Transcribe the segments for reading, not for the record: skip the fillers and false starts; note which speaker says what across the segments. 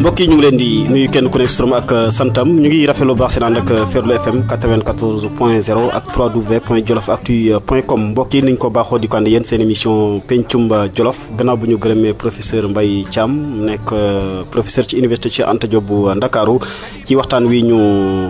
Speaker 1: mbokk yi ñu ngi leen di nuyu kenn ku nekk turam ak santam ñu ngi rafetlu baax seen ànd ak Ferlo FM 94.0 ak www.jolofactu.com mbokk yi niñ ko baaxoo di ko ànd yéen seen émission pencum Jolof gannaaw bu ñu gërëmee professeur Mbaye Thiam nekk professeur ci université Cheikh Anta Diop bu Ndakaaru ci waxtaan wi ñu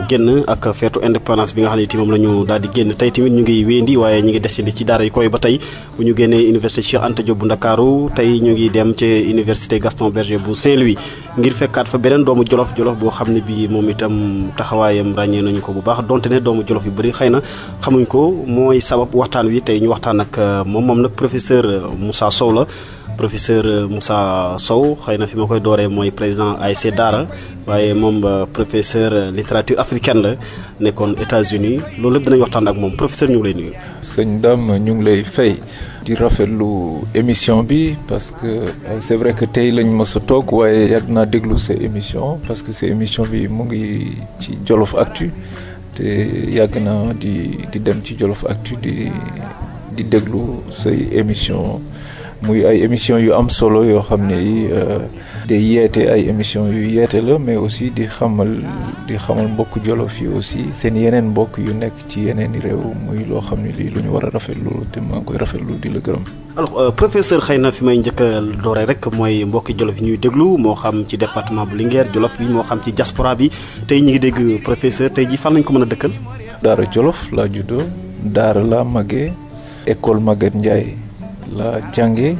Speaker 1: génn ak feetu indépendance bi nga xam ne ti moom la ñu daal di génn tey tamit ñu ngi wéyandi waaye ñu ngi desandi ci daara yi koy ba tey bu ñu génnee université Cheikh Anta Diop bu Ndakaaru tey ñu ngi dem ci université Gaston Berger bu Saint-Louis ngir fekkaat fa beneen doomu jolof boo xam ne bii moom itam taxawaayam ràññee nañu ko bu baax donte ne doomu jolof yu bëri xëy na xamuñ ko mooy sabab waxtaan wi tey ñu waxtaan ak moom nag professeur Moussa Sow la professeur Moussa Sow xëy na fi ma koy dooree mooy président ASC Daara waaye moom professeur littérature africaine la nekkoon États-Unis loolu lépp dinañ waxtaan ak moom professeur ñu ngi lay nuyu.
Speaker 2: sëñ Dame ñu ngi lay fay di rafetlu émission bi parce que c'est vrai que tey lañ mës a toog waaye yàgg naa déglu sa émission parce que sa émission bi mu ngi ci Jolof Actu te yàgg naa di dem ci Jolof Actu di déglu say émission muy ay émission yu am solo yoo xam ne yi day yeete ay émission yu yeete la mais aussi di xamal mbokk jolof yi aussi seen yeneen mbokk yu nekk ci yeneen i réew muy loo xam ne lii lu ñu war a rafetlu te maa ngi koy rafetlu di la gërëm.
Speaker 1: alors professeur xëy na fi may njëkk a dooree rek mooy mbokki jolof yi ñuy déglu moo xam ci département bu Linguère jolof bi moo xam ci diaspora bi tey ñu ngi dégg professeur tey ji fan lañ ko mën a dëkkal.
Speaker 2: Daara Jolof laa juddoo Daara laa màggee école Maguette Ndiaye la jànge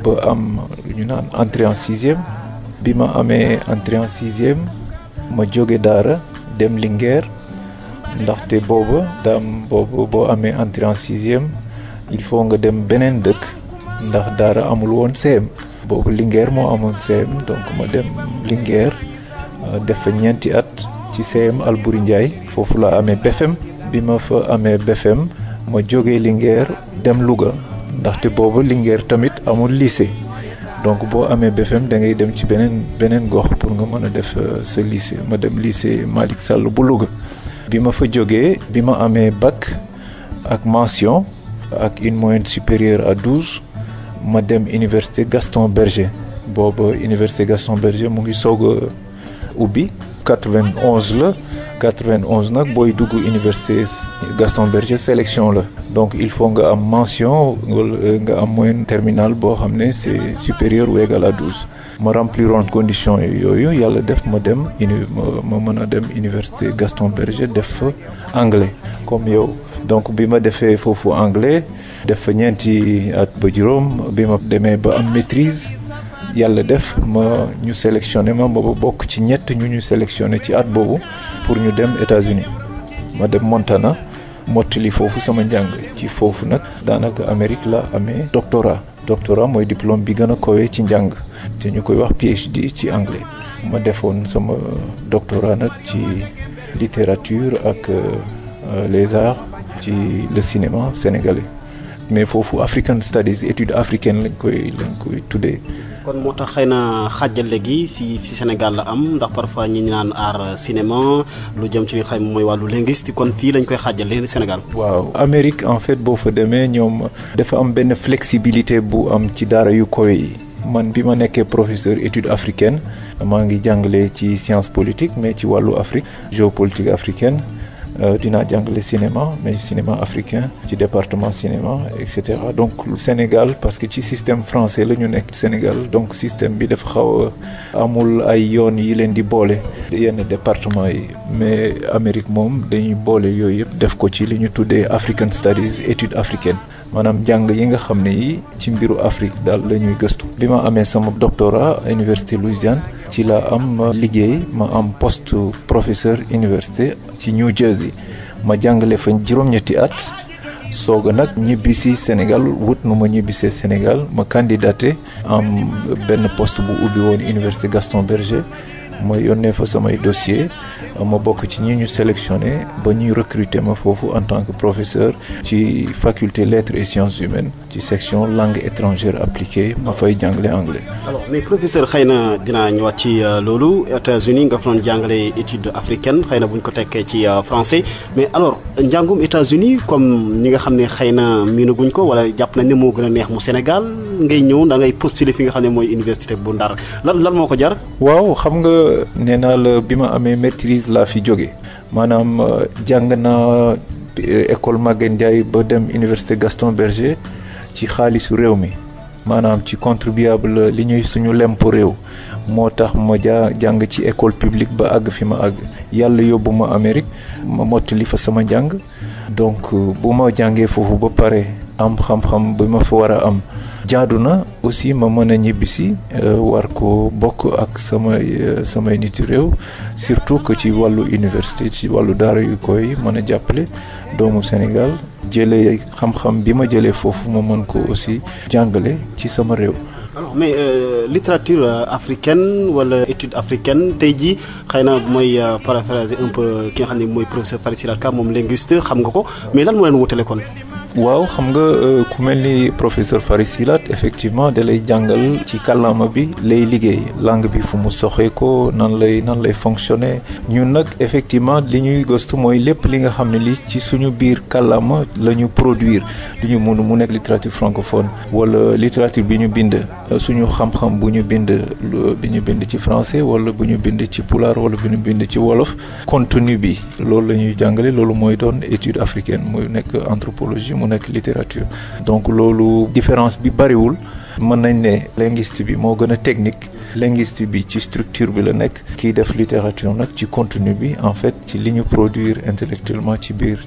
Speaker 2: ba am lu ñu naan entrée en sixième bi ma amee entrée en sixième ma jóge Daara dem Linguère ndaxte boobu boo amee entrée en sixième il faut nga dem beneen dëkk ndax Daara amul woon CM boobu Linguère moo amoon CM donc ma dem Linguère def fa ñeenti at ci CM Albouri Ndiaye foofu la amee BFM bi ma fa amee BFM ma jógee Linguère dem Louga ndaxte boobu Linguère tamit amul lycée donc boo amee BFM da ngay dem ci beneen gox pour nga mën a def sa lycée ma dem lycée Malick Sall bu Louga bi ma fa jógee bi ma amee bac ak mention ak une moyenne supérieure à 12 ma dem université Gaston Berger boobu université Gaston Berger mu ngi soog a ubbi 91 la 91 nag booy dugg université Gaston Berger sélection la donc il faut nga am mention wala nga am moyenne terminale boo xam ne c'est supérieur ou égal à 12 ma rempliroon condition yooyu yàlla def ma dem ma mën a dem université Gaston Berger def fa anglais comme yow donc bi ma defee foofu anglais def fa ñeenti at ba juróom bi ma demee ba am maîtrise yàlla def ñu sélectionné ma bokk ci ñett ñu sélectionné ci at boobu pour ñu dem États-Unis ma dem Montana mottali foofu sama njàng ci foofu nag daanaka Amérique la amee doctorat mooy diplôme bi gën a kowee ci njàng te ñu koy wax PhD ci anglais ma defoon sama doctorat nag ci littérature ak les arts ci le cinéma sénégalais mais foofu African Studies étude africaine lañ koy tuddee.
Speaker 1: kon moo tax xëy na xaajale gi ci Sénégal la am ndax parfois ñi naan art cinéma lu jëm ci li xam mooy wàllu linguiste kon fii lañ koy xaajale Sénégal.
Speaker 2: waaw Amérique en fait boo fa demee ñoom dafa am benn flexibilité bu am ci daara yu kowe yi man bi ma nekkee professeur étude africaine maa ngi jàngale ci science politique mais ci wàllu Afrique géopolitique africaine. dinaa jàngale cinéma mais cinéma africain ci département cinéma et cetera donc Sénégal parce que ci système français la ñu nekk Sénégal donc système bi dafa xaw a amul ay yoon yi leen di boole yenn département yi mais Amérique moom dañuy boole yooyu yëpp def ko ci li ñu tuddee African Studies étude africaine maanaam jàng yi nga xam ne yi ci mbiru Afrique daal la ñuy gëstu bi ma amee sama doctorat à Université Louisiane ci la am liggéey ma am poste professeur université ci New Jersey ma jàngale fa juróom-ñetti at soog a nag ñibbi si Sénégal wut nu ma ñibbisee Sénégal ma candidaté am benn poste bu ubbi woon université Gaston Berger ma yónnee fa samay dossier ma bokk ci ñi ñu sélectionné ba ñuy recruter ma foofu en tant que professeur ci faculté lettres et sciences humaines ci section langue étrangère appliquée ma fay jàngale anglais.
Speaker 1: alors mais professeur xëy na dinaa ñëwaat ci loolu États-Unis nga fa doon jàngale étude africaine xëy na bu ñu ko tekkee ci français mais alors njàngum États-Unis comme ñi nga xam ne xëy na miinaguñ ko wala jàpp nañ ne moo gën a neex mu Sénégal ngay ñëw da ngay postuler fi nga xam ne mooy université bu Ndar lan moo ko jar.
Speaker 2: waaw xam nga nee naa la bi ma amee maîtrise laa fi jóge maanaam jàng naa école Magatte Ndiaye ba dem université Gaston Berger ci xaalisu réew mi maanaam ci contribuable li ñuy suñu lempo réew moo tax ma jàng ci école publique ba àgg fi ma àgg yàlla yóbbu ma Amérique ma mottali fa sama njàng donc bu ma jàngee foofu ba pare am xam-xam bi ma fa war a am jaadu na aussi ma mën a ñibbisi war ko bokk ak samay niti réew surtout que ci wàllu université ci wàllu daara yu koy mën a jàppale doomu Sénégal jëlee xam-xam bi ma jëlee foofu ma mën ko aussi jàngale ci sama réew.
Speaker 1: alors mais littérature africaine wala étude africaine tey jii xëy na mooy paraphraser un peu ki nga xam ne mooy professeur Farid Silate Ka moom linguiste xam nga ko mais lan moo leen wutale kon.
Speaker 2: waaw xam nga ku mel ni professeur Farid Silate effectivement da lay jàngal ci kàllaama bi lay liggéey langue bi fu mu soxee ko nan lay fonctionner ñun nag effectivement li ñuy gëstu mooy lépp li nga xam ne li ci suñu biir kàllaama la ñu produire li ñu mun mu nekk littérature francophone wala littérature bi ñu bind suñu xam-xam bu ñu bind ci français wala bu ñu bind ci pulaar wala bu ñu bind ci wolof contenu bi loolu la ñuy jàngale loolu mooy doon étude africaine muy nekk anthropologie mu nekk littérature donc loolu différence bi bariwul mën nañ ne linguiste bi moo gën a technique linguiste bi ci structure bi la nekk kiy def littérature nag ci contenu bi en fait ci li ñu produire intellectuellement ci biir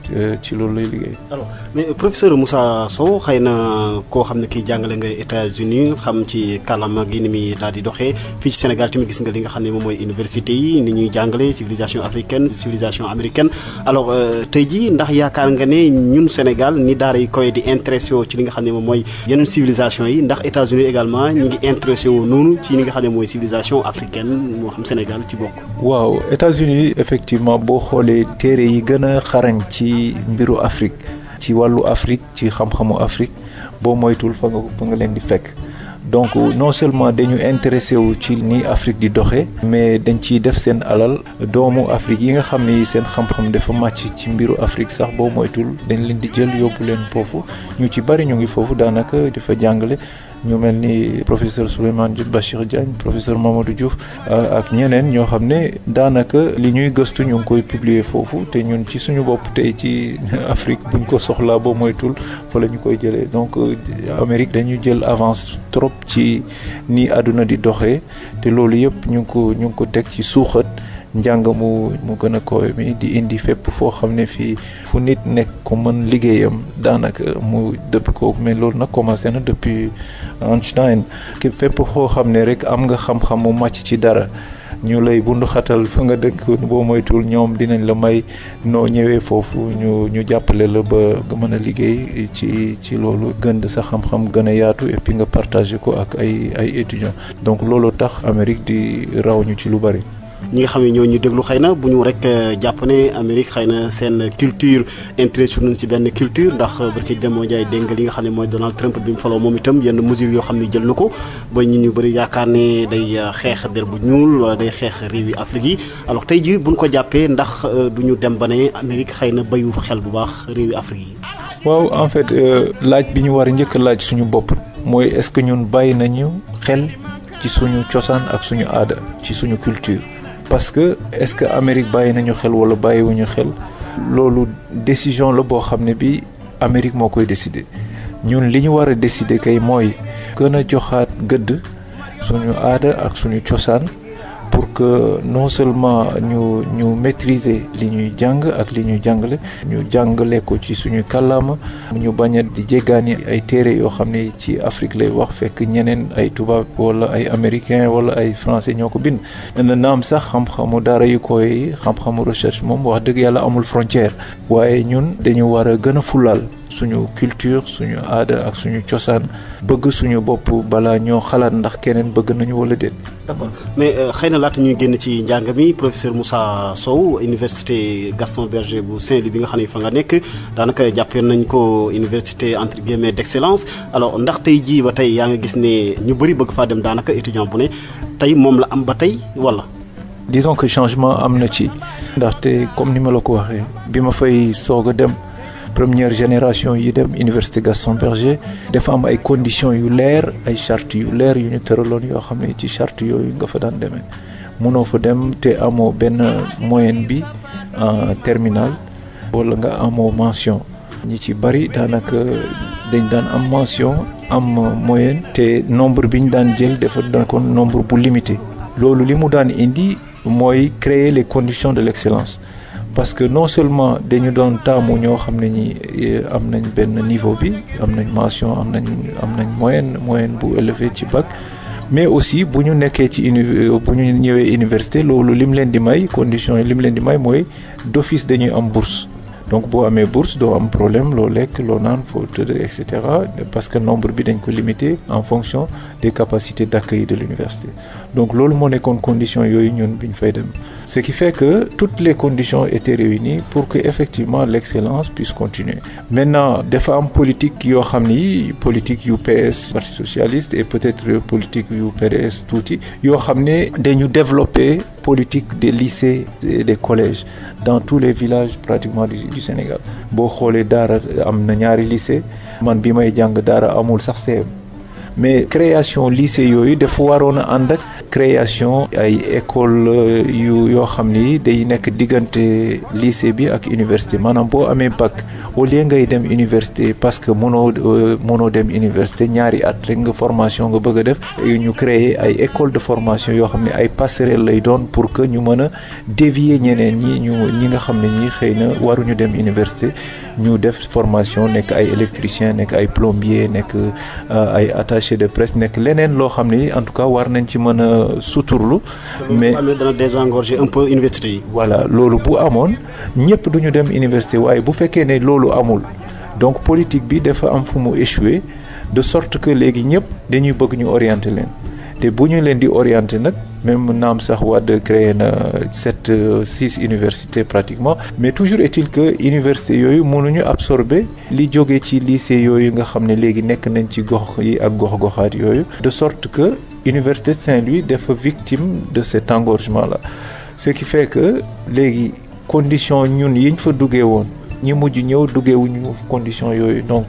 Speaker 2: ci loolu lay liggéey.
Speaker 1: alors mais professeur Moussa Sow xëy na koo xam ne kiy jàngale nga États-Unis xam ci kàllaama gi ni muy daal di doxee fii ci Sénégal tamit gis nga li nga xam ne moom mooy université yi ni ñuy jàngale civilisation africaine civilisation américaine alors tey jii ndax yaakaar nga ne ñun Sénégal ni daara yi koy di intéressé woo ci li nga xam ne moom mooy yeneen civilisation yi ndax États-Unis également ñi ngi intéressé woo noonu ci li nga xam ne mooy civilisation africaine moo xam Sénégal ci bokk.
Speaker 2: waaw États-Unis effectivement boo xoolee téere yi gën a xarañ ci mbiru Afrique ci wàllu Afrique ci xam-xamu Afrique boo moytul fa nga leen di fekk donc non seulement dañu intéressé wu ci ni Afrique di doxee mais dañ ciy def seen alal doomu Afrique yi nga xam ne seen xam-xam dafa màcc ci mbiru Afrique sax boo moytul dañ leen di jël yóbbu leen foofu ñu ci bari ñu ngi foofu daanaka di fa jàngale ñu mel ni professeur Souleymane Bachir Diagne professeur Mamadou Diouf ak ñeneen ñoo xam ne daanaka li ñuy gëstu ñu ngi koy publier foofu te ñun ci suñu bopp tey ci Afrique buñ ko soxlaa boo moytul fa la ñu koy jëlee donc Amérique dañu jël avance trop ci ni àdduna di doxee te loolu yëpp ñu ngi ko teg ci suuxat njàng mu gën a koy mi di indi fépp foo xam ne fii fu nit nekk ko mën liggéeyam daanaka mu depuis ko mais loolu nag commencé na depuis Einstein ki fépp foo xam ne rek am nga xam-xam mu màcc ci dara ñu lay bundu xatal fa nga dëkk boo moytul ñoom dinañ la may noo ñëwee foofu ñu jàppale la ba nga mën a liggéey ci loolu gën sa xam-xam gën a yaatu et puis nga partagé ko ak ay étudiants donc loolu tax Amérique di raw ñu ci lu bari.
Speaker 1: ñi nga xam ne ñoo ñu déglu xëy na bu ñu rek jàpp ne Amérique xëy na seen culture intéressé nañ ci benn culture ndax barki demoo jaay dégg nga li nga xam ne mooy Donald Trump bi mu faloo moom itam yenn mesures yoo xam ne jël na ko ba ñu bëri yaakaar ne day xeex der bu ñuul wala day xeex réewi Afrique yi alors tey jii buñ ko jàppee ndax du ñu dem ba ne Amérique xëy na bayul xel bu baax réewi Afrique yi.
Speaker 2: waaw en fait laaj bi ñu war a njëkk laaj suñu bopp mooy est-ce que ñun bàyyi nañu xel ci suñu cosaan ak suñu aada ci suñu culture. parce que est-ce que Amérique bàyyi nañu xel wala bàyyiwuñu xel loolu décision la boo xam ne bi Amérique moo koy décider ñun li ñu war a décider kay mooy gën a joxaat gëdd suñu aada ak suñu cosaan pour que non seulement ñu maîtriser li ñuy jàng ak li ñuy jàngale ñu jàngale ko ci suñu kàllaama ñu bañ a di jéggaani ay téere yoo xam ne ci Afrique lay wax fekk ñeneen ay tubaab wala ay américain wala ay français ñoo ko bind naam sax xam-xamu daara yu koy xam-xamu recherche moom wax dëgg yàlla amul frontière waaye ñun dañu war a gën a fulaal suñu culture suñu aada ak suñu cosaan bëgg suñu bopp balaa ñoo xalaat ndax keneen bëgg nañu wala déet.
Speaker 1: D'accord mais xëy na laata ñuy génn ci njàng mi professeur Moussa Sow université Gaston Berger bu Saint-Louis bi nga xam ne fa nga nekk daanaka jàppee nañ ko université entre guillemets d'excellence alors ndax tey jii ba tey yaa nga gis ne ñu bëri bëgg faa dem daanaka étudiant bu ne tey moom la am ba tey wala.
Speaker 2: disons que changement am na ci ndaxte comme ni ma la ko waxee bi ma fay soog a dem première génération yi dem université Gaston Berger dafa am ay conditions yu leer ay chartes yu leer yu ñu tëraloon yoo xam ne ci charte yooyu nga fa daan demee mënoo fa dem te amoo benn moyenne bi en terminale wala nga amoo mention ñi ci bari daanaka dañ daan am mention am moyenne te nombre bi ñu daan jël dafa daan ko nombre bu limité loolu li mu daan indi mooy créer les conditions de l'excellence parce que non seulement dañu doon taamu ñoo xam ne ñi am nañ benn niveau bi am nañ mention am nañ moyenne bu élevé ci bac mais aussi bu ñu nekkee ci bu ñu ñëwee université loolu lim leen di may conditions yi lim leen di may mooy d'office dañuy am bourse donc boo amee bourse doo am problème loo lekk loo naan foo tëdd et cetera parce que nombre bi dañ ko limité en fonction des capacités d'accueil de l'université donc loolu moo nekkoon conditions yooyu ñun bi ñu fay dem ce qui fait que toutes les conditions étaient réunies pour que effectivement l'excellence puisse continuer maintenant dafa am politique yoo xam ni politique yu PS Parti socialiste et peut-être politique yu PDS tuuti yoo xam ne dañu développer politique des lycées et des collèges dans tous les villages pratiquement du Sénégal boo xoolee Daara am na ñaari lycée man bi may jàng Daara amul sax CM mais création lycée yooyu dafa waroon a ànd ak création ay école yoo xam ni day nekk diggante lycée bi ak université maanaam boo amee bac au lieu ngay dem université parce que mënoo dem université ñaari at rek nga formation nga bëgg a def ñu créer ay école de formation yoo xam ne ay passerelle lay doon pour que ñu mën a dévier ñeneen ñi nga xam ne ñi xëy na waruñu dem université ñu def formation nekk ay électricien nekk ay plombier nekk ay attaché de presse nekk leneen loo xam ne en tout cas war nañ ci mën a suturlu mais
Speaker 1: dana désengorger un peu université yi.
Speaker 2: voilà loolu bu amoon ñëpp duñu dem université waaye bu fekkee ne loolu amul donc politique bi dafa am fu mu échoué de sorte que léegi ñëpp dañuy bëgg ñu orienter leen te bu ñu leen di orienter nag même naam sax Wade créé na 6 universités pratiquement mais toujours est-il que université yooyu mënuñu absorber li jóge ci lycée yooyu nga xam ne léegi nekk nañ ci gox yi ak gox-goxaat yooyu de sorte que Université Saint-Louis dafa victime de cet engorgement-là ce qui fait que léegi condition ñun yiñ fa duggee woon ñi mujj ñëw duggeewuñu condition yooyu donc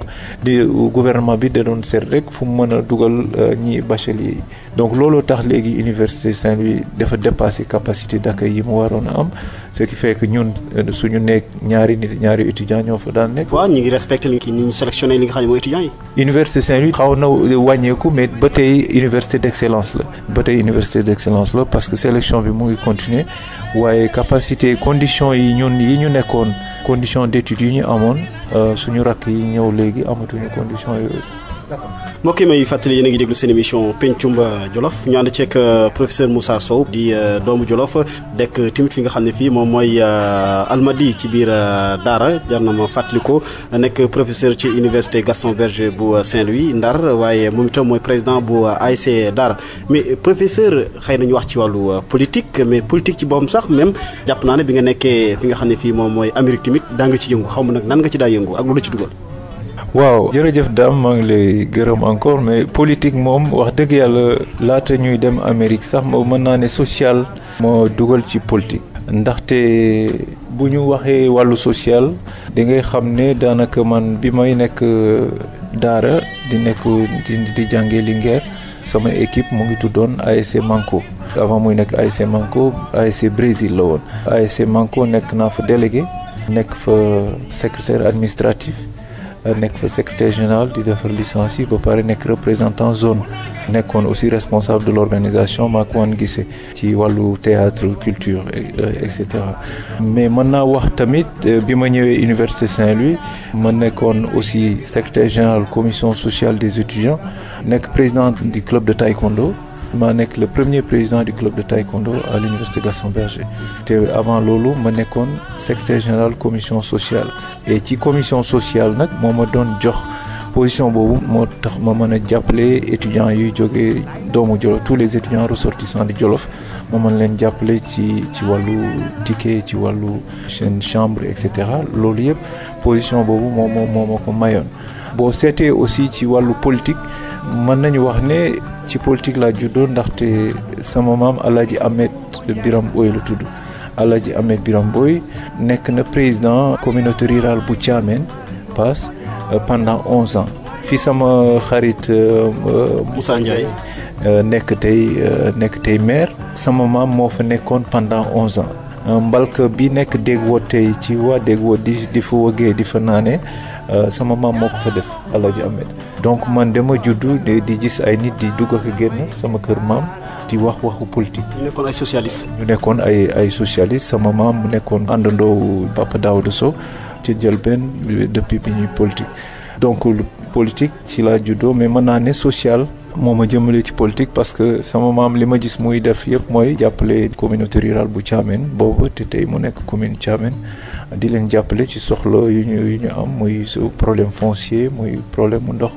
Speaker 2: gouvernement bi da doon seet rek fu mu mën a dugal ñi bachelier yi donc looloo tax léegi Université Saint-Louis dafa dépasser capacité d'accueil yi mu waroon a am ce qui fait que ñun suñu nekk ñaari étudiants ñoo fa daan nekk.
Speaker 1: waaw ñu ngi respecté li ñu sélectionné li nga xam ne mooy étudiants yi.
Speaker 2: Université Saint-Louis xaw na wàññeeku mais ba tey université d'excellence la parce que sélection bi mu ngi continuer waaye capacité conditions yi ñun yi ñu nekkoon conditions d'études yi ñu amoon suñu rakk yi ñëw léegi amatuñu conditions yooyu.
Speaker 1: mbokk yi may fàttali yéen a ngi déglu seen émission Pencum Jolof ñu ànd ceeg professeur Moussa Sow di doomu Jolof dekk tamit fi nga xam ne fii moom mooy Almadies ci biir Daara jar na ma fàttali ko nekk professeur ci université Gaston Berger bu Saint-Louis Ndar waaye moom itam mooy président bu ASC Daara mais professeur xëy nañu wax ci wàllu politique mais politique ci boppam sax même jàpp naa ne bi nga nekkee fi nga xam ne fii moom mooy Amérique tamit daa nga ci yëngu xaw ma nag nan nga ci daa yëngu ak lu la ci dugal.
Speaker 2: waaw jërëjëf Dame maa ngi lay gërëm encore mais politique moom wax dëgg yàlla laata ñuy dem Amérique sax mën naa ne social moo dugal ci politique ndaxte bu ñu waxee wàllu social da ngay xam ne daanaka man bi may nekk Daara di jàngee Linguère sama équipe mu ngi tuddoon ASC Manko avant muy nekk ASC Manko ASC Brésil la woon ASC Manko nekk naa fa délégué nekk fa secrétaire administratif nekk fa secrétaire général di defar licence yi ba pare nekk représentant zone nekkoon aussi responsable de l'organisation maak wan gise ci wàllu théâtre culture et cetera mais mën naa wax tamit bi ma ñëwee Université Saint-Louis ma nekkoon aussi secrétaire général commission sociale des étudiants nekk président du club de taekwondo maa nekk le premier président du club de taekwondo à l'université Gaston Berger te avant loolu ma nekkoon secrétaire général commission sociale et ci commission sociale nag moo ma doon jox position boobu moo tax ma mën a jàppale étudiants yuy jógee doomu Jolof tous les étudiants ressortissants di Jolof ma mën leen jàppale ci wàllu ticket ci wàllu seen chambre et cetera loolu yëpp position boobu moo ma ko mayoon. boo seetee aussi ci wàllu politique mën nañu wax ne ci politique laa juddoo ndaxte sama maam Alaaji Ahmed Biram Boy la tudd Alaaji Ahmed Biram Boy nekk na président communauté rurale bu Thiamène Pass pendant 11 ans fi sama xarit
Speaker 1: Moussa Ndiaye
Speaker 2: nekk tey maire sama maam moo fa nekkoon pendant 11 ans mbalka bi nekk dégg woot tey ci waa dégg woot di fa wëggee di fa naane sama maam moo ko fa def Alaaji Ahmed donc man dama juddu di gis ay nit di dugg ak génn sama kër maam di waxu politique.
Speaker 1: ñu nekkoon ay socialiste.
Speaker 2: ñu nekkoon ay socialiste sama maam mu nekkoon àndandoo Papa Daouda Sow ci njëlbeen depuis bi ñuy politique donc politique ci laa juddoo mais mën naa ne social moo ma jëmale ci politique parce que sama maam li ma gis muy def yëpp mooy jàppale communauté rurale bu Thiamène boobu te tey mu nekk commune Thiamène di leen jàppale ci soxla yu ñu am muy problème foncier muy problème mu ndox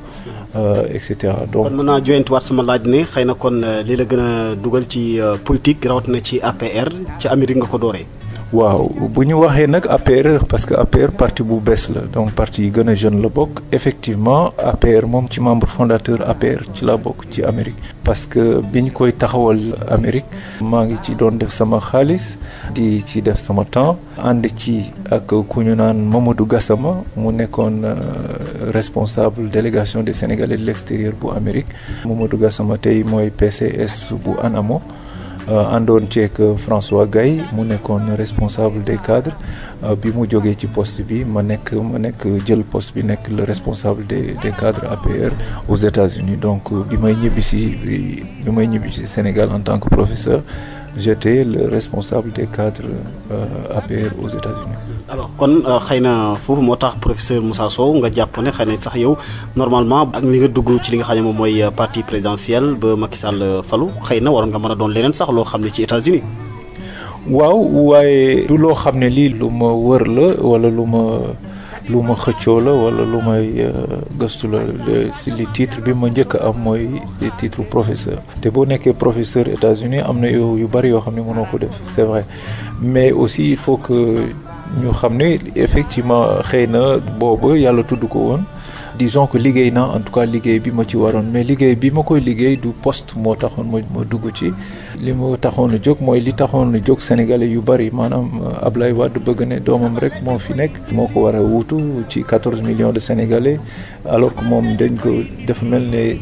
Speaker 2: et cetera. donc
Speaker 1: kon mën naa joyantiwaat sama laaj ne xëy na kon lii la gën a dugal ci politique rawatina ci APR ci Amérique nga ko dooree.
Speaker 2: waaw bu ñu waxee nag APR parce que APR parti bu bees la donc parti yi gën a jeune la bokk effectivement APR moom ci membre fondateur APR ci la bokk ci Amérique parce que biñ koy taxawal Amérique maa ngi ci doon def sama xaalis di ci def sama temps ànd ci ak ku ñu naan Mamadou Gassama mu nekkoon responsable délégation des Sénégalais de l'extérieur bu Amérique Mamadou Gassama tey mooy PCS bu ANAMO àndoon ceek François Gaye mu nekkoon responsable des cadres bi mu jógee ci poste bi ma nekk jël poste bi nekk le responsable des cadres APR aux États-Unis donc bi may ñibbisi Sénégal en tant que professeur j'étais le responsable des cadres APR aux États-Unis.
Speaker 1: alors kon xëy na foofu moo tax professeur Moussa Sow nga jàpp ne xëy na sax yow normalement ak li nga dugg ci li nga xam ne moom mooy parti présidentiel ba Macky Sall falu xëy na waroon nga mën a doon leneen sax loo xam ne ci États-Unis
Speaker 2: waaw waaye du loo xam ne lii lu ma wër la wala lu ma xëccoo la wala lu may gëstu la si li titre bi ma njëkk a am mooy titre professeur te boo nekkee professeur États-Unis am na yu bari yoo xam ne mënoo ko def c'est vrai mais aussi il faut que ñu xam ne effectivement xëy na boobu yàlla tudd ko woon disons que liggéey naa en tout cas liggéey bi ma ci waroon mais liggéey bi ma koy liggéey du poste moo taxoon ma dugg ci li ma taxoon a jóg mooy li taxoon a jóg sénégalais yu bari maanaam Ablaye Wade bëgg ne doomam rek moo fi nekk moo ko war a wuutu ci 14 millions de sénégalais alors que moom dañ ko dafa mel ne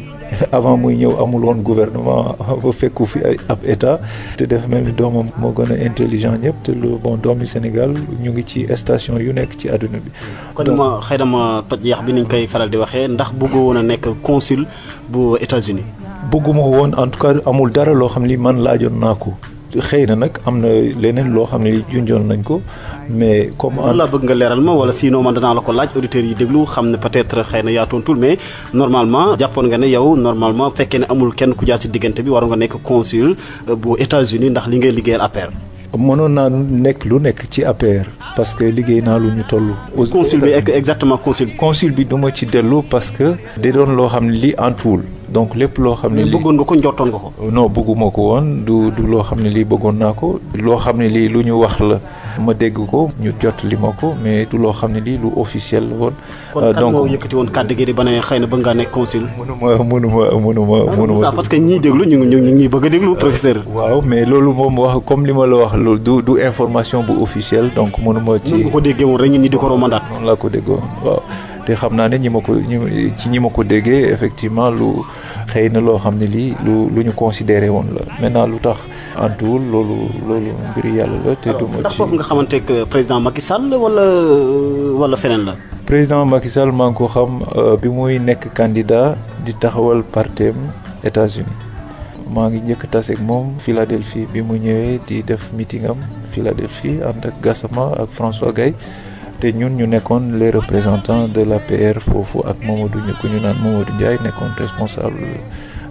Speaker 2: avant muy ñëw amul woon gouvernement ba fekku fi ab état te dafa mel ni doomam moo gën a intelligent ñëpp te lu bon doomi Sénégal ñu ngi ci station yu nekk ci àdduna bi.
Speaker 1: kon ma xëy na ma toj yax bi niñ koy faral di waxee ndax bëggoo woon a nekk consul bu États-Unis.
Speaker 2: bëgguma woon en tout cas amul dara loo xam ni man laajoon naa ko. xëy na nag am na leneen loo xam ne junjoon nañ ko mais comme
Speaker 1: la bëgg nga leeral ma wala sinon man danaa la ko laaj auditeurs yi déglu xam ne peut-être xëy na yaa tontul mais normalement jàppoon nga ne yow normalement fekkee ne amul kenn ku jaar ci diggante bi waroon nga nekk consul bu États-Unis ndax li ngay liggéeyal APR.
Speaker 2: mënoon naa nekk lu nekk ci APR parce que liggéey naa lu ñu toll.
Speaker 1: consul bi exactement consul
Speaker 2: bi du ma ci dellu parce que da doon loo xam ne lii antuwul donc lépp loo xam ne lii
Speaker 1: bëggoon nga ko njortoon nga ko.
Speaker 2: non bëgguma ko woon du loo xam ne lii bëggoon naa ko loo xam ne lii lu ñu wax la ma dégg ko ñu jot li ma ko mais du loo xam ne lii lu officiel la woon.
Speaker 1: donc kon yëkkati woon kàddu gi di ba ne xëy na bëgg ngaa nekk consul.
Speaker 2: mënuma
Speaker 1: parce que ñiy déglu ñu ngi bëgg a déglu professeur.
Speaker 2: waaw mais loolu moom wax comme li ma la wax loolu du information bu officielle donc mënuma ci.
Speaker 1: nga ko déggee woon rek ñi di ko romandaat.
Speaker 2: noonu laa ko déggee woon waaw. te xam naa ne ñi ma ko déggee effectivement lu xëy na loo xam ne lii lu ñu considéré woon la maintenant lu tax antuwul loolu mbiri yàlla la te du ma ci.
Speaker 1: ndax foofu nga xamante que président Macky Sall wala feneen la.
Speaker 2: président Macky Sall maa ngi ko xam bi muy nekk candidat di taxawal partem États-Unis maa ngi njëkk taseeg moom Philadelphie bi mu ñëwee di def meeting am Philadelphie ànd ak Gassama ak François Gaye te ñun ñu nekkoon les représentants de l'APR foofu ak Mamadou ñu naan Mamadou Ndiaye nekkoon responsable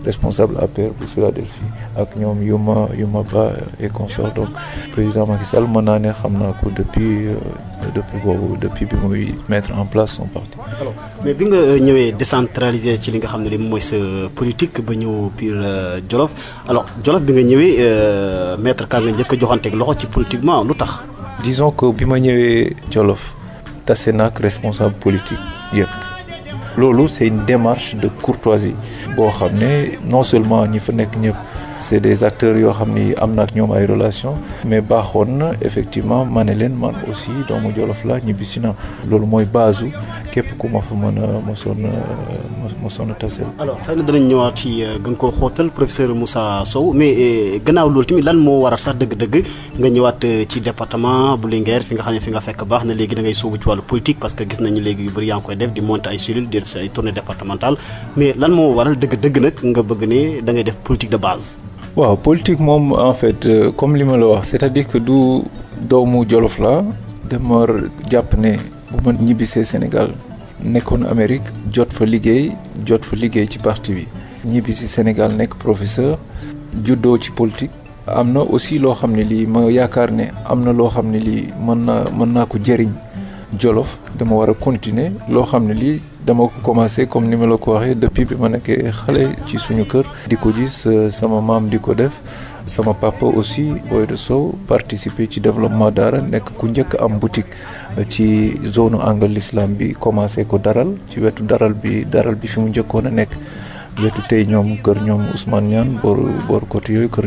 Speaker 2: responsable APR bu Philadelphie ak ñoom Yuma Ba et consorts. Donc président Macky Sall mën naa ne xam naa ko depuis bi muy mettre en place son parti.
Speaker 1: alors mais bi nga ñëwee décentraliser ci li nga xam ne li mooy sa politique ba ñëw biir Jolof alors Jolof bi nga ñëwee maître Ka nga njëkk a joxanteeg loxo ci politiquement lu tax.
Speaker 2: disons que bi ma ñëwee Jolof tase naak responsable politique yëpp. loolu c'est une démarche de courtoisie boo xam ne non seulement ñi fa nekk ñëpp c'est des acteurs yoo xam ni am na ak ñoom ay relations mais baaxoon na effectivement ma ne leen man aussi doomu Jolof la ñibbisi na loolu mooy base képp ku ma fa mën a mosoon a taseel.
Speaker 1: alors xëy na danañ ñëwaat ci gën koo xóotal professeur Moussa Sow mais gannaaw loolu tamit lan moo waral sax dëgg-dëgg nga ñëwaat ci département bu Linguère fi nga xam ne fi nga fekk baax na léegi da ngay sóobu ci wàllu politique parce que gis nañu léegi yu bëri yaa ngi koy def di monter ay cellules di ay tournées départementales mais lan moo waral dëgg-dëgg nag nga bëgg ne da ngay def politique de base.
Speaker 2: waaw politique moom en fait comme li ma la wax c'est-à-dire que du doomu Jolof la dama jàpp ne bu ma ñibbisee Sénégal nekkoon Amérique jot fa liggéey ci parti bi ñibbisi Sénégal nekk professeur juddoo ci politique am na aussi loo xam ne lii ma yaakaar ne am na loo xam ne lii mën naa ko jëriñ Jolof dama war a continuer loo xam ne lii dama ko commencé comme ni ma la ko waxee depuis bi ma nekkee xale ci suñu kër di ko gis sama maam di ko def sama papa aussi Boy de Sow participer ci développement daara nekk ku njëkk am boutique ci zone angle l'islam bi commencé ko daral ci wetu daral bi fi mu njëkkoon a nekk wetu tey ñoom kër ñoom Ousmane Niane boor côté yooyu kër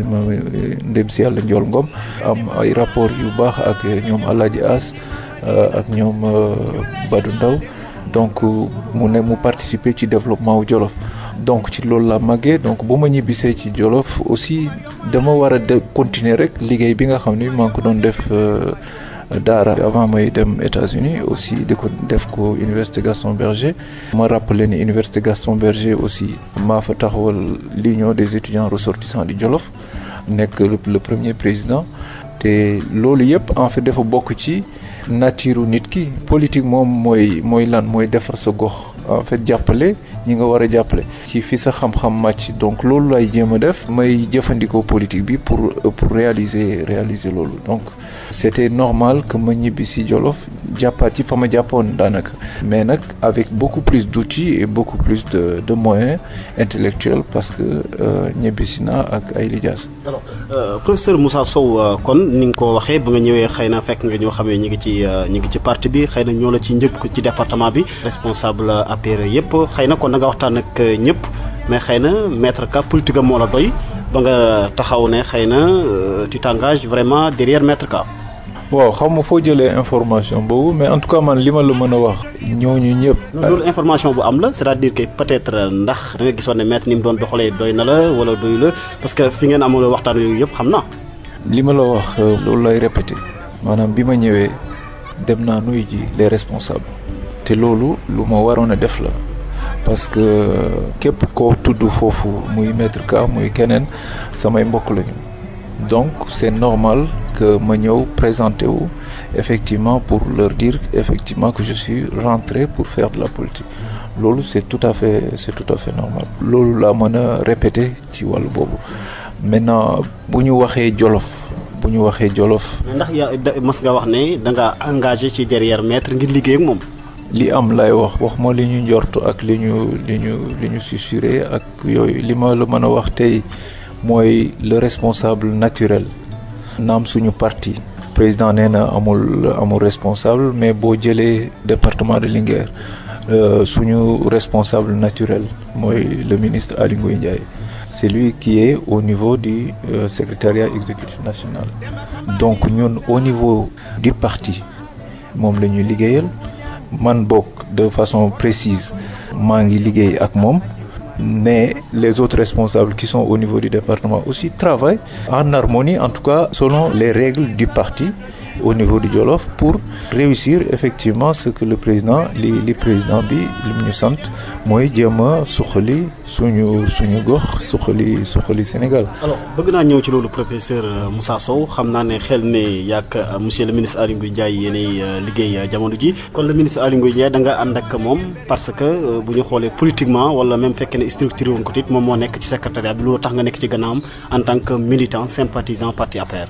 Speaker 2: ndem si yàlla Njool Ngom am ay rapport yu baax ak ñoom Alaaji As ak ñoom Badou Ndaw donc mu participer ci développement wu Jolof donc ci loolu la màggee donc bu ma ñibbisee ci Jolof aussi dama war a continuer rek liggéey bi nga xam ni maa ngi ko doon def daara avant may dem États-Unis aussi di ko def ko Université Gaston Berger ma rappelé ni Université Gaston Berger aussi maa fa taxawal l'union des étudiants ressortissants du Jolof nekk le premier président te loolu yëpp en fait dafa bokk ci nature nit ki politique moom mooy lan mooy defar sa gox en fait jàppale ñi nga war a jàppale ci fi sa xam-xam màcc donc loolu lay jéem a def may jëfandikoo politique bi pour réaliser loolu donc c'était normal que ma ñibbi si Jolof jàppaat ci fa ma jàppoon daanaka mais nag avec beaucoup plus d'outils et beaucoup plus de moyens intellectuels parce que ñibbi si naa ak ay lijaas.
Speaker 1: alors professeur Moussa Sow kon ni nga ko waxee ba nga ñëwee xëy na fekk nga ñoo xamee ñi ngi ci parti bi xëy na ñoo la ci njëkk ci département bi responsable APR yëpp xëy na kon da nga waxtaan ak ñëpp mais xëy na maître Ka politique moo la doy ba nga taxaw ne xëy na tu t'engages vraiment derrière maître Ka.
Speaker 2: waaw xam nga foo jëlee information boobu mais en tout cas man li ma la mën a wax ñooñu ñëpp.
Speaker 1: loolu information bu am la c'est-à-dire que peut-être ndax da nga gisoon ne maître ni mu doon doxalee doy na la wala doyu la parce que fi ngeen amoon waxtaan yooyu yëpp xam naa.
Speaker 2: li ma la wax loolu lay répéter maanaam bi ma ñëwee dem naa nuyu ji les responsables te loolu lu ma waroon a def la parce que képp koo tudd foofu muy maître Ka muy keneen samay mbokk lañu donc c'est normal que ma ñëw présenter wu effectivement pour leur dire effectivement que je suis rentré pour faire de la politique loolu c'est tout à fait normal loolu laa mën a répéter ci wàllu boobu maintenant bu ñu waxee Jolof.
Speaker 1: ndax yaa mas nga wax ne da nga engagé ci derrière maître ngir liggéey ak moom.
Speaker 2: li am lay wax ma li ñu njort ak li ñu susurré ak yooyu li ma la mën a wax tey mooy le responsable naturel naam suñu parti président nee na amul responsable mais boo jëlee département de Linguère suñu responsable naturel mooy le ministre Aly Ngouille Ndiaye c'est lui qui est au niveau du secrétariat exécutif national donc ñun au niveau du parti moom la ñuy liggéeyal man bokk de façon précise maa ngi liggéey ak moom mais les autres responsables qui sont au niveau du département aussi travaillent en harmonie en tout cas selon les règles du parti au niveau du Jolof pour réussir effectivement ce que le président li président bi li mu ñu sant mooy jéem a suqali suñu gox suqali Sénégal.
Speaker 1: alors bëgg naa ñëw ci loolu professeur Moussa Sow xam naa ne xel ne yàgg monsieur le ministre Aly Ngouille Ndiaye yéenay liggéey jamono ji kon le ministre Aly Ngouille Ndiaye da nga ànd ak moom parce que bu ñu xoolee politiquement wala même fekkee ne structuré woon ko it moom moo nekk ci secrétariat bi loolu tax nga nekk ci gannaawam en tant que militant sympathisant parti APR.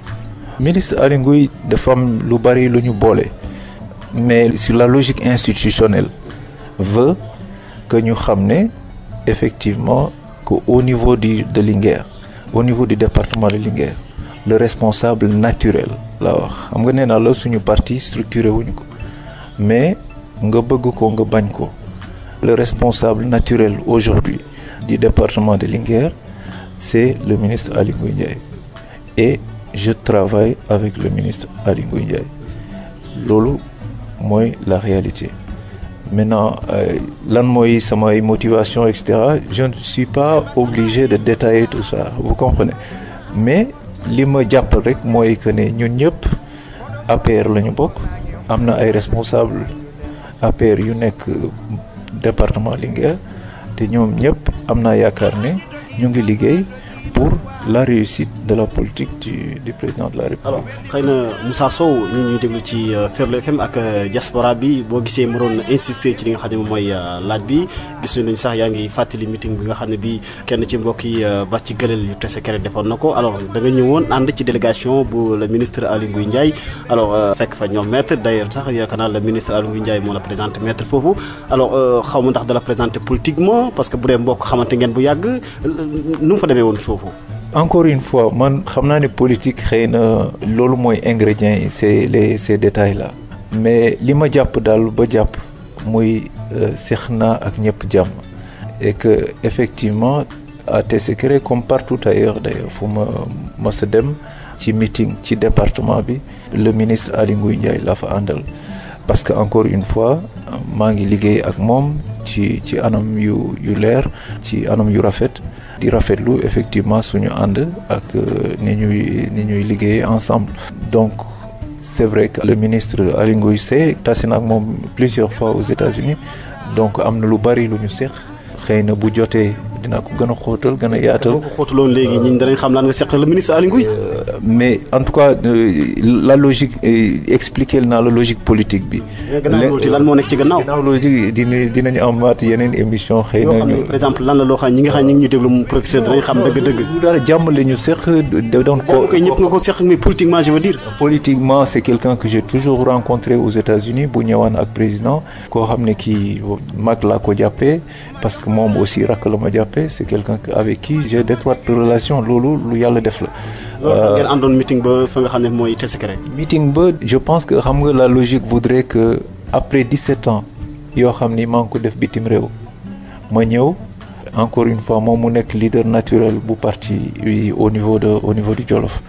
Speaker 2: ministre Aly Ngouille dafa am lu bari lu ñu boole mais sur la logique institutionnelle veut que ñu xam ne effectivement que au niveau de Linguère au niveau du département de Linguère le responsable naturel la wax xam nga nee naa la suñu parti structuré wuñu ko mais nga bëgg ko nga bañ ko le responsable naturel aujourd'hui du département de Linguère c'est le ministre Aly Ngouille Ndiaye et je travaille avec le ministre Aly Ngouille Ndiaye loolu mooy la réalité maintenant lan mooy samay motivation et cetera je ne suis pas obligé de détailler tout ça vous comprenez mais li ma jàppal rek mooy que ne ñun ñëpp APR la ñu bokk am na ay responsable APR yu nekk département Linguère te ñoom ñëpp am naa yaakaar ne ñu ngi liggéey pour la réussite de la politique du président de la République.
Speaker 1: alors xëy na Moussa Sow ñi ñuy déglu ci Ferlo FM ak diaspora bi boo gisee mu doon insister ci li nga xam ne moom mooy laaj bi gis nañ sax yaa ngi fàttali meeting bi nga xam ne bii kenn ci mbokk yi ba ci gëleel yu tese kere defoon na ko alors da nga ñëwoon ànd ci délégation bu le ministre Aly Ngouille Ndiaye alors fekk fa ñoom maître d'ailleurs sax yaakaar naa le ministre Aly Ngouille Ndiaye moo la présenté maître foofu alors xaw ma ndax da la présenté politiquement parce que bu dee mbokk xamante ngeen bu yàgg nu mu fa demee woon foofu.
Speaker 2: encore une fois man xam naa ne politique xëy na loolu mooy ingrédients yi ces détails là mais li ma jàpp daal ba jàpp muy seq naa ak ñëpp jàmm et que effectivement à Tessékéré comme partout ailleurs d'ailleurs fu ma sa dem ci meeting ci département bi le ministre Aly Ngouille Ndiaye laa fa àndal parce que encore une fois maa ngi liggéey ak moom ci anam yu leer ci anam yu rafet di rafetlu effectivement suñu ànd ak ni ñuy liggéey ensemble donc c'est vrai que le ministre Aly Ngouille Ndiaye tase na ak moom plusieurs fois aux États-Unis donc am na lu bari lu ñu seq xëy na bu jotee dina ko gën a xóotal gën a yaatal.
Speaker 1: boo ko xóotaloon léegi ñi danañ xam lan nga seq le ministre Aly Ngouille.
Speaker 2: mais en tout cas la logique expliquer naa la logique politique bi.
Speaker 1: lan moo nekk ci gannaaw.
Speaker 2: gannaaw logique dinañu amaat yeneen émission xëy na ñu.
Speaker 1: par exemple lan la loo xam ñi nga xam ñi ngi ñu déglu mu professeur danañ xam dëgg-dëgg.
Speaker 2: lu daal jàmm la ñu seq doon ko.
Speaker 1: ñëpp nga ko seq mais politiquement je veux dire.
Speaker 2: politiquement c'est quelqu'un que j'ai toujours rencontré aux États-Unis bu ñëwaan ak président koo xam ne kii mag laa ko jàppee parce que moom aussi rakk la ma jàppee c'est quelqu'un avec qui j'ai d'étroites relations loolu lu yàlla def la.
Speaker 1: ngeen àndoon meeting ba fa nga xam ne mooy Tessékéré.
Speaker 2: meeting ba je pense que xam nga la logique voudrait que après 17 ans yoo xam ni maa ngi ko def bitim réew ma ñëw encore une fois moom mu nekk leader naturel bu parti au niveau du Jolof.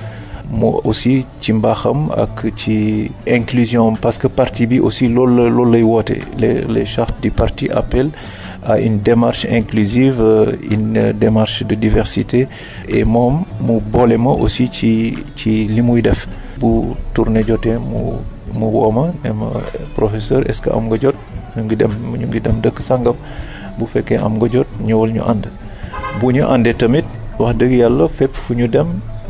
Speaker 2: moo aussi ci mbaaxam ak ci inclusion parce que parti bi aussi loolu lay woote les chartes du parti appellent à une démarche inclusive une démarche de diversité et moom mu boole ma aussi ci li muy def bu tournée jotee mu woo ma ne ma professeur est-ce que am nga jot ñu ngi dem dëkk sàngam bu fekkee am nga jot ñëwal ñu ànd bu ñu àndee tamit wax dëgg yàlla fépp fu ñu dem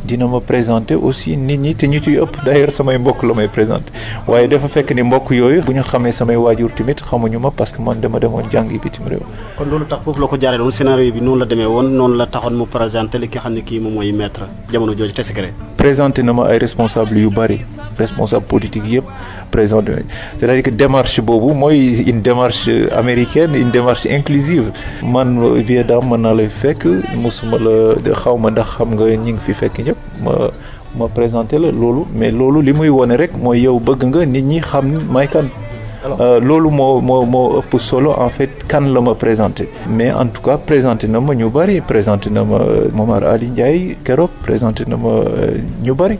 Speaker 2: dina ma présenter aussi nit ñi te ñu ciy ëpp d'ailleurs samay mbokk la may présenter waaye dafa fekk ni mbokk yooyu bu ñu xamee samay waajur tamit xamuñu ma parce que man dama demoon jàngi bitim réew.
Speaker 1: kon loolu tax foofu la ko jaaree woon scénario bi noonu la demee woon noonu la taxoon mu présenter li nga xam ne kii moom mooy maître jamono jooju Tessékéré.
Speaker 2: présenté na ma ay responsables yu bari responsable politique yëpp présenté nañ c'est-à-dire que démarche boobu mooy une démarche américaine une démarche inclusive man vie dame mën naa lay fekk mosuma la xaw ma ndax xam nga ñi ngi fi fekk ñëpp ma présenté la loolu mais loolu li muy wone rek mooy yow bëgg nga nit ñi xam may kan loolu moo ëpp solo en fait kan la ma présenté mais en tout cas présenté na ma ñu bari présenté na ma Momar Ali Ndiaye keroog présenté na ma ñu bari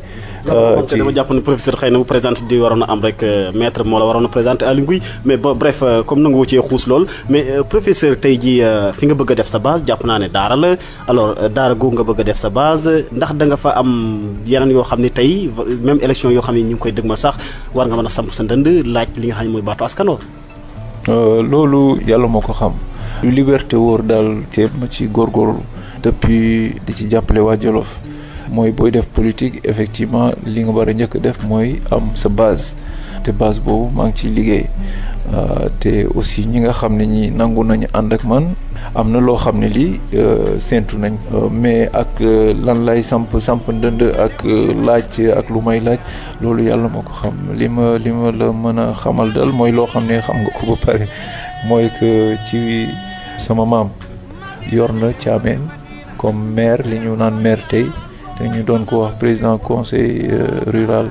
Speaker 1: ci dama jàpp ne professeur xëy na bu présenté di waroon a am rek maître moo la waroon a présenté Aly Ngouille mais ba bref comme nangu cee xuus lool mais professeur tey jii fi nga bëgg a def sa base jàpp naa ne daara la alors daara googu nga bëgg a def sa base ndax da nga fa am yeneen yoo xam ne tey même élection yoo xam ne ñu ngi koy dëgmal sax war nga mën a samp sa ndënd laaj li nga xam ne mooy baatu askanoo.
Speaker 2: loolu yàlla moo ko xam. lu liberté wóor daal te ma ci góorgóorlu depuis di ci jàppale waa Jolof mooy booy def politique effectivement li nga war a njëkk def mooy am sa base te base boobu maa ngi ciy liggéey te aussi ñi nga xam ne ñi nangu nañu ànd ak man am na loo xam ne lii séentu nañ mais ak lan lay samp ndënd ak laaj ak lu may laaj loolu yàlla moo ko xam li ma la mën a xamal dal mooy loo xam ne xam nga ko ba pare mooy que ci sama maam yor na Thiamène comme maire li ñu naan maire tey te ñu doon ko wax président conseil rural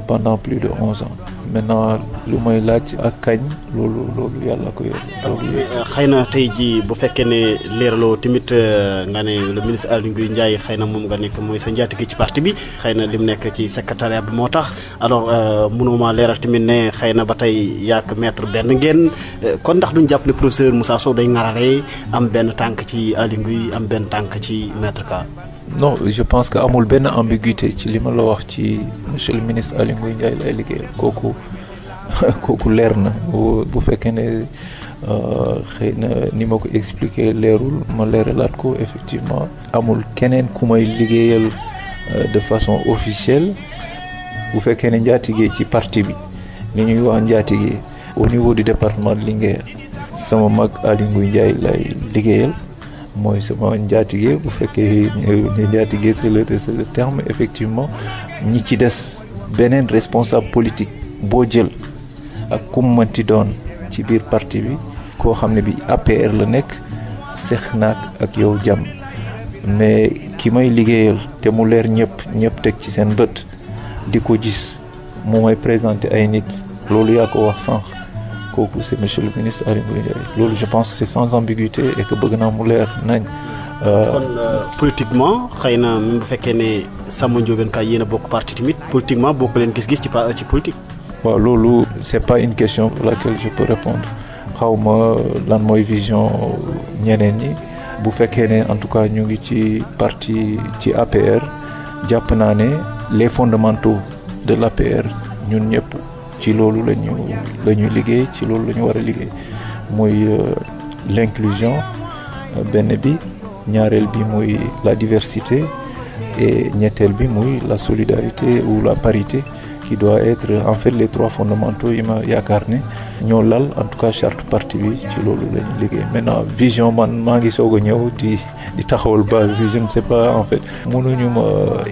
Speaker 2: pendant plus de 11 ans maintenant lu may laaj ak kañ loolu yàlla ko yor.
Speaker 1: xëy na tey jii bu fekkee ne leeraloo tamit nga ne le ministre Aly Ngouille Ndiaye xëy na moom nga nekk mooy sa njaatige ci parti bi xëy na lim nekk ci secrétariat bi moo tax alors mënuma leeral tamit ne xëy na ba tey yaak maître benn ngeen kon ndax duñ jàpp ne professeur Moussa Sow day ŋarale am benn tànk ci Aly Ngouille am benn tànk ci maître Ka.
Speaker 2: non je pense que amul benn ambiguïté ci li ma la wax ci monsieur le ministre Aly Ngouille Ndiaye lay liggéeyal kooku leer na bu fekkee ne xëy na ni ma ko expliqué leerul ma leeralaat ko effectivement amul keneen ku may liggéeyal de façon officielle bu fekkee ne njaatigee ci parti bi li ñuy wax njaatigee au niveau du département de Linguère sama mag Aly Ngouille Ndiaye lay liggéeyal mooy sama njaatige bu fekkee njaatige c'est le terme effectivement ñi ci des beneen responsable politique boo jël ak kum mënti doon ci biir parti bi koo xam ne bi APR la nekk seq naag ak yow jàmm mais ki may liggéeyal te mu leer ñëpp teg ci seen bët di ko gis mu may présenter ay nit loolu yaa ko wax sànq kooku c'est monsieur le ministre Aly Ngouille Ndiaye loolu je pense que c'est sans ambiguïté et que bëgg naa mu leer nañ.
Speaker 1: kon politiquement xëy na même bu fekkee ne Samba Ndiobène Ka yéen a bokk parti tamit politiquement bokk leen gis-gis ci politique.
Speaker 2: waaw loolu c'est pas une question pour laquelle je peux répondre xaw ma lan mooy vision ñeneen ñi bu fekkee ne en tout cas ñu ngi ci parti ci APR jàpp naa ne les fondamentaux de l'APR ñun ñëpp. ci loolu la ñuy liggéey ci loolu la ñu war a liggéey muy l'inclusion benn bi ñaareel bi muy la diversité et ñetteel bi muy la solidarité ou la parité qui doit être en fait les trois fondamentaux yi ma yaakaar ne ñoo lal en tout cas charte parti bi ci loolu la ñuy liggéey maintenant vision man maa ngi soog a ñëw di taxawal base je ne sais pas en fait mënuñu ma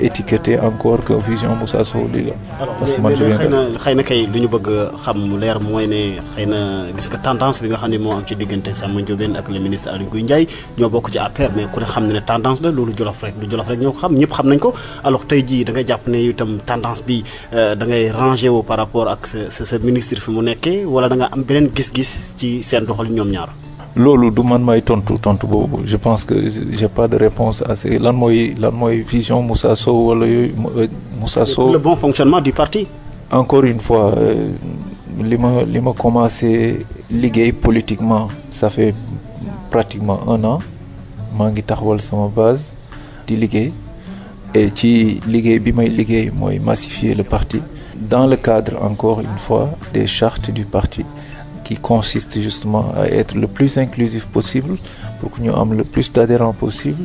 Speaker 2: étiqueter encore que vision Moussa Sow lii la. parce que man
Speaker 1: xëy na kay lu ñu bëgg xam mu leer mooy ne xëy na gis nga tendance bi nga xam ne moo am ci diggante Samba Ndiobène ak le ministre Aly Ngouille Ndiaye ñoo bokk ci APR mais ku ne xam ne tendance la loolu Jolof rek ñoo ko xam ñëpp xam nañ ko alors tey jii da ngay jàpp ne itam tendance bi da ngay rangé wu par rapport ak sa ministre fi mu nekkee wala da nga am beneen gis-gis ci seen doxal ñoom ñaar.
Speaker 2: loolu du man may tontu boobu je pense que j'ai pas de réponse à ce lan mooy vision Moussa Sow wala yooyu Moussa Sow.
Speaker 1: le bon fonctionnement du parti.
Speaker 2: encore une fois li ma commencé liggéey politiquement ça fait pratiquement 1 an maa ngi taxawal sama base di liggéey et ci liggéey bi may liggéey mooy massifier le parti dans le cadre encore une fois des chartes du parti qui consiste justement à être le plus inclusif possible pour que ñu am le plus d'adhérents possible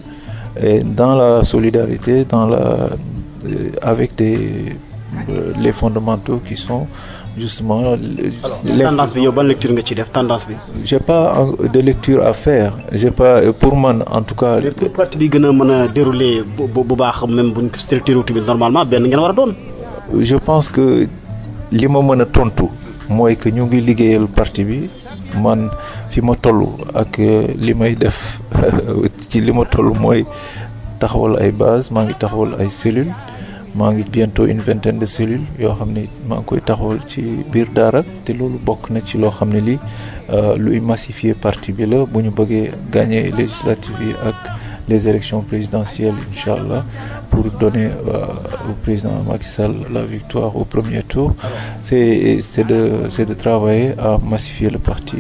Speaker 2: et dans la solidarité avec les fondamentaux qui sont justement
Speaker 1: tendance bi yow ban lecture nga ci def tendance bi.
Speaker 2: j'ai pas de lecture à faire j'ai pas pour man en tout cas.
Speaker 1: pour parti bi gën a mën a dérouler bu baax même buñ ko structuré tamit normalement benn ngeen war a doon.
Speaker 2: je pense que li ma mën a tontu mooy que ñu ngi liggéeyal parti bi man fi ma toll ak li may def ci li ma toll mooy taxawal ay base maa ngi taxawal ay cellules maa ngi bientôt une vingtaine de cellules yoo xam ne maa ngi koy taxawal ci biir daara te loolu bokk na ci loo xam ne lii luy massifier parti bi la bu ñu bëggee gagner législative yi ak les élections présidentielles, Inch'Allah, pour donner au président Macky Sall la victoire au premier tour. C'est de travailler à massifier le parti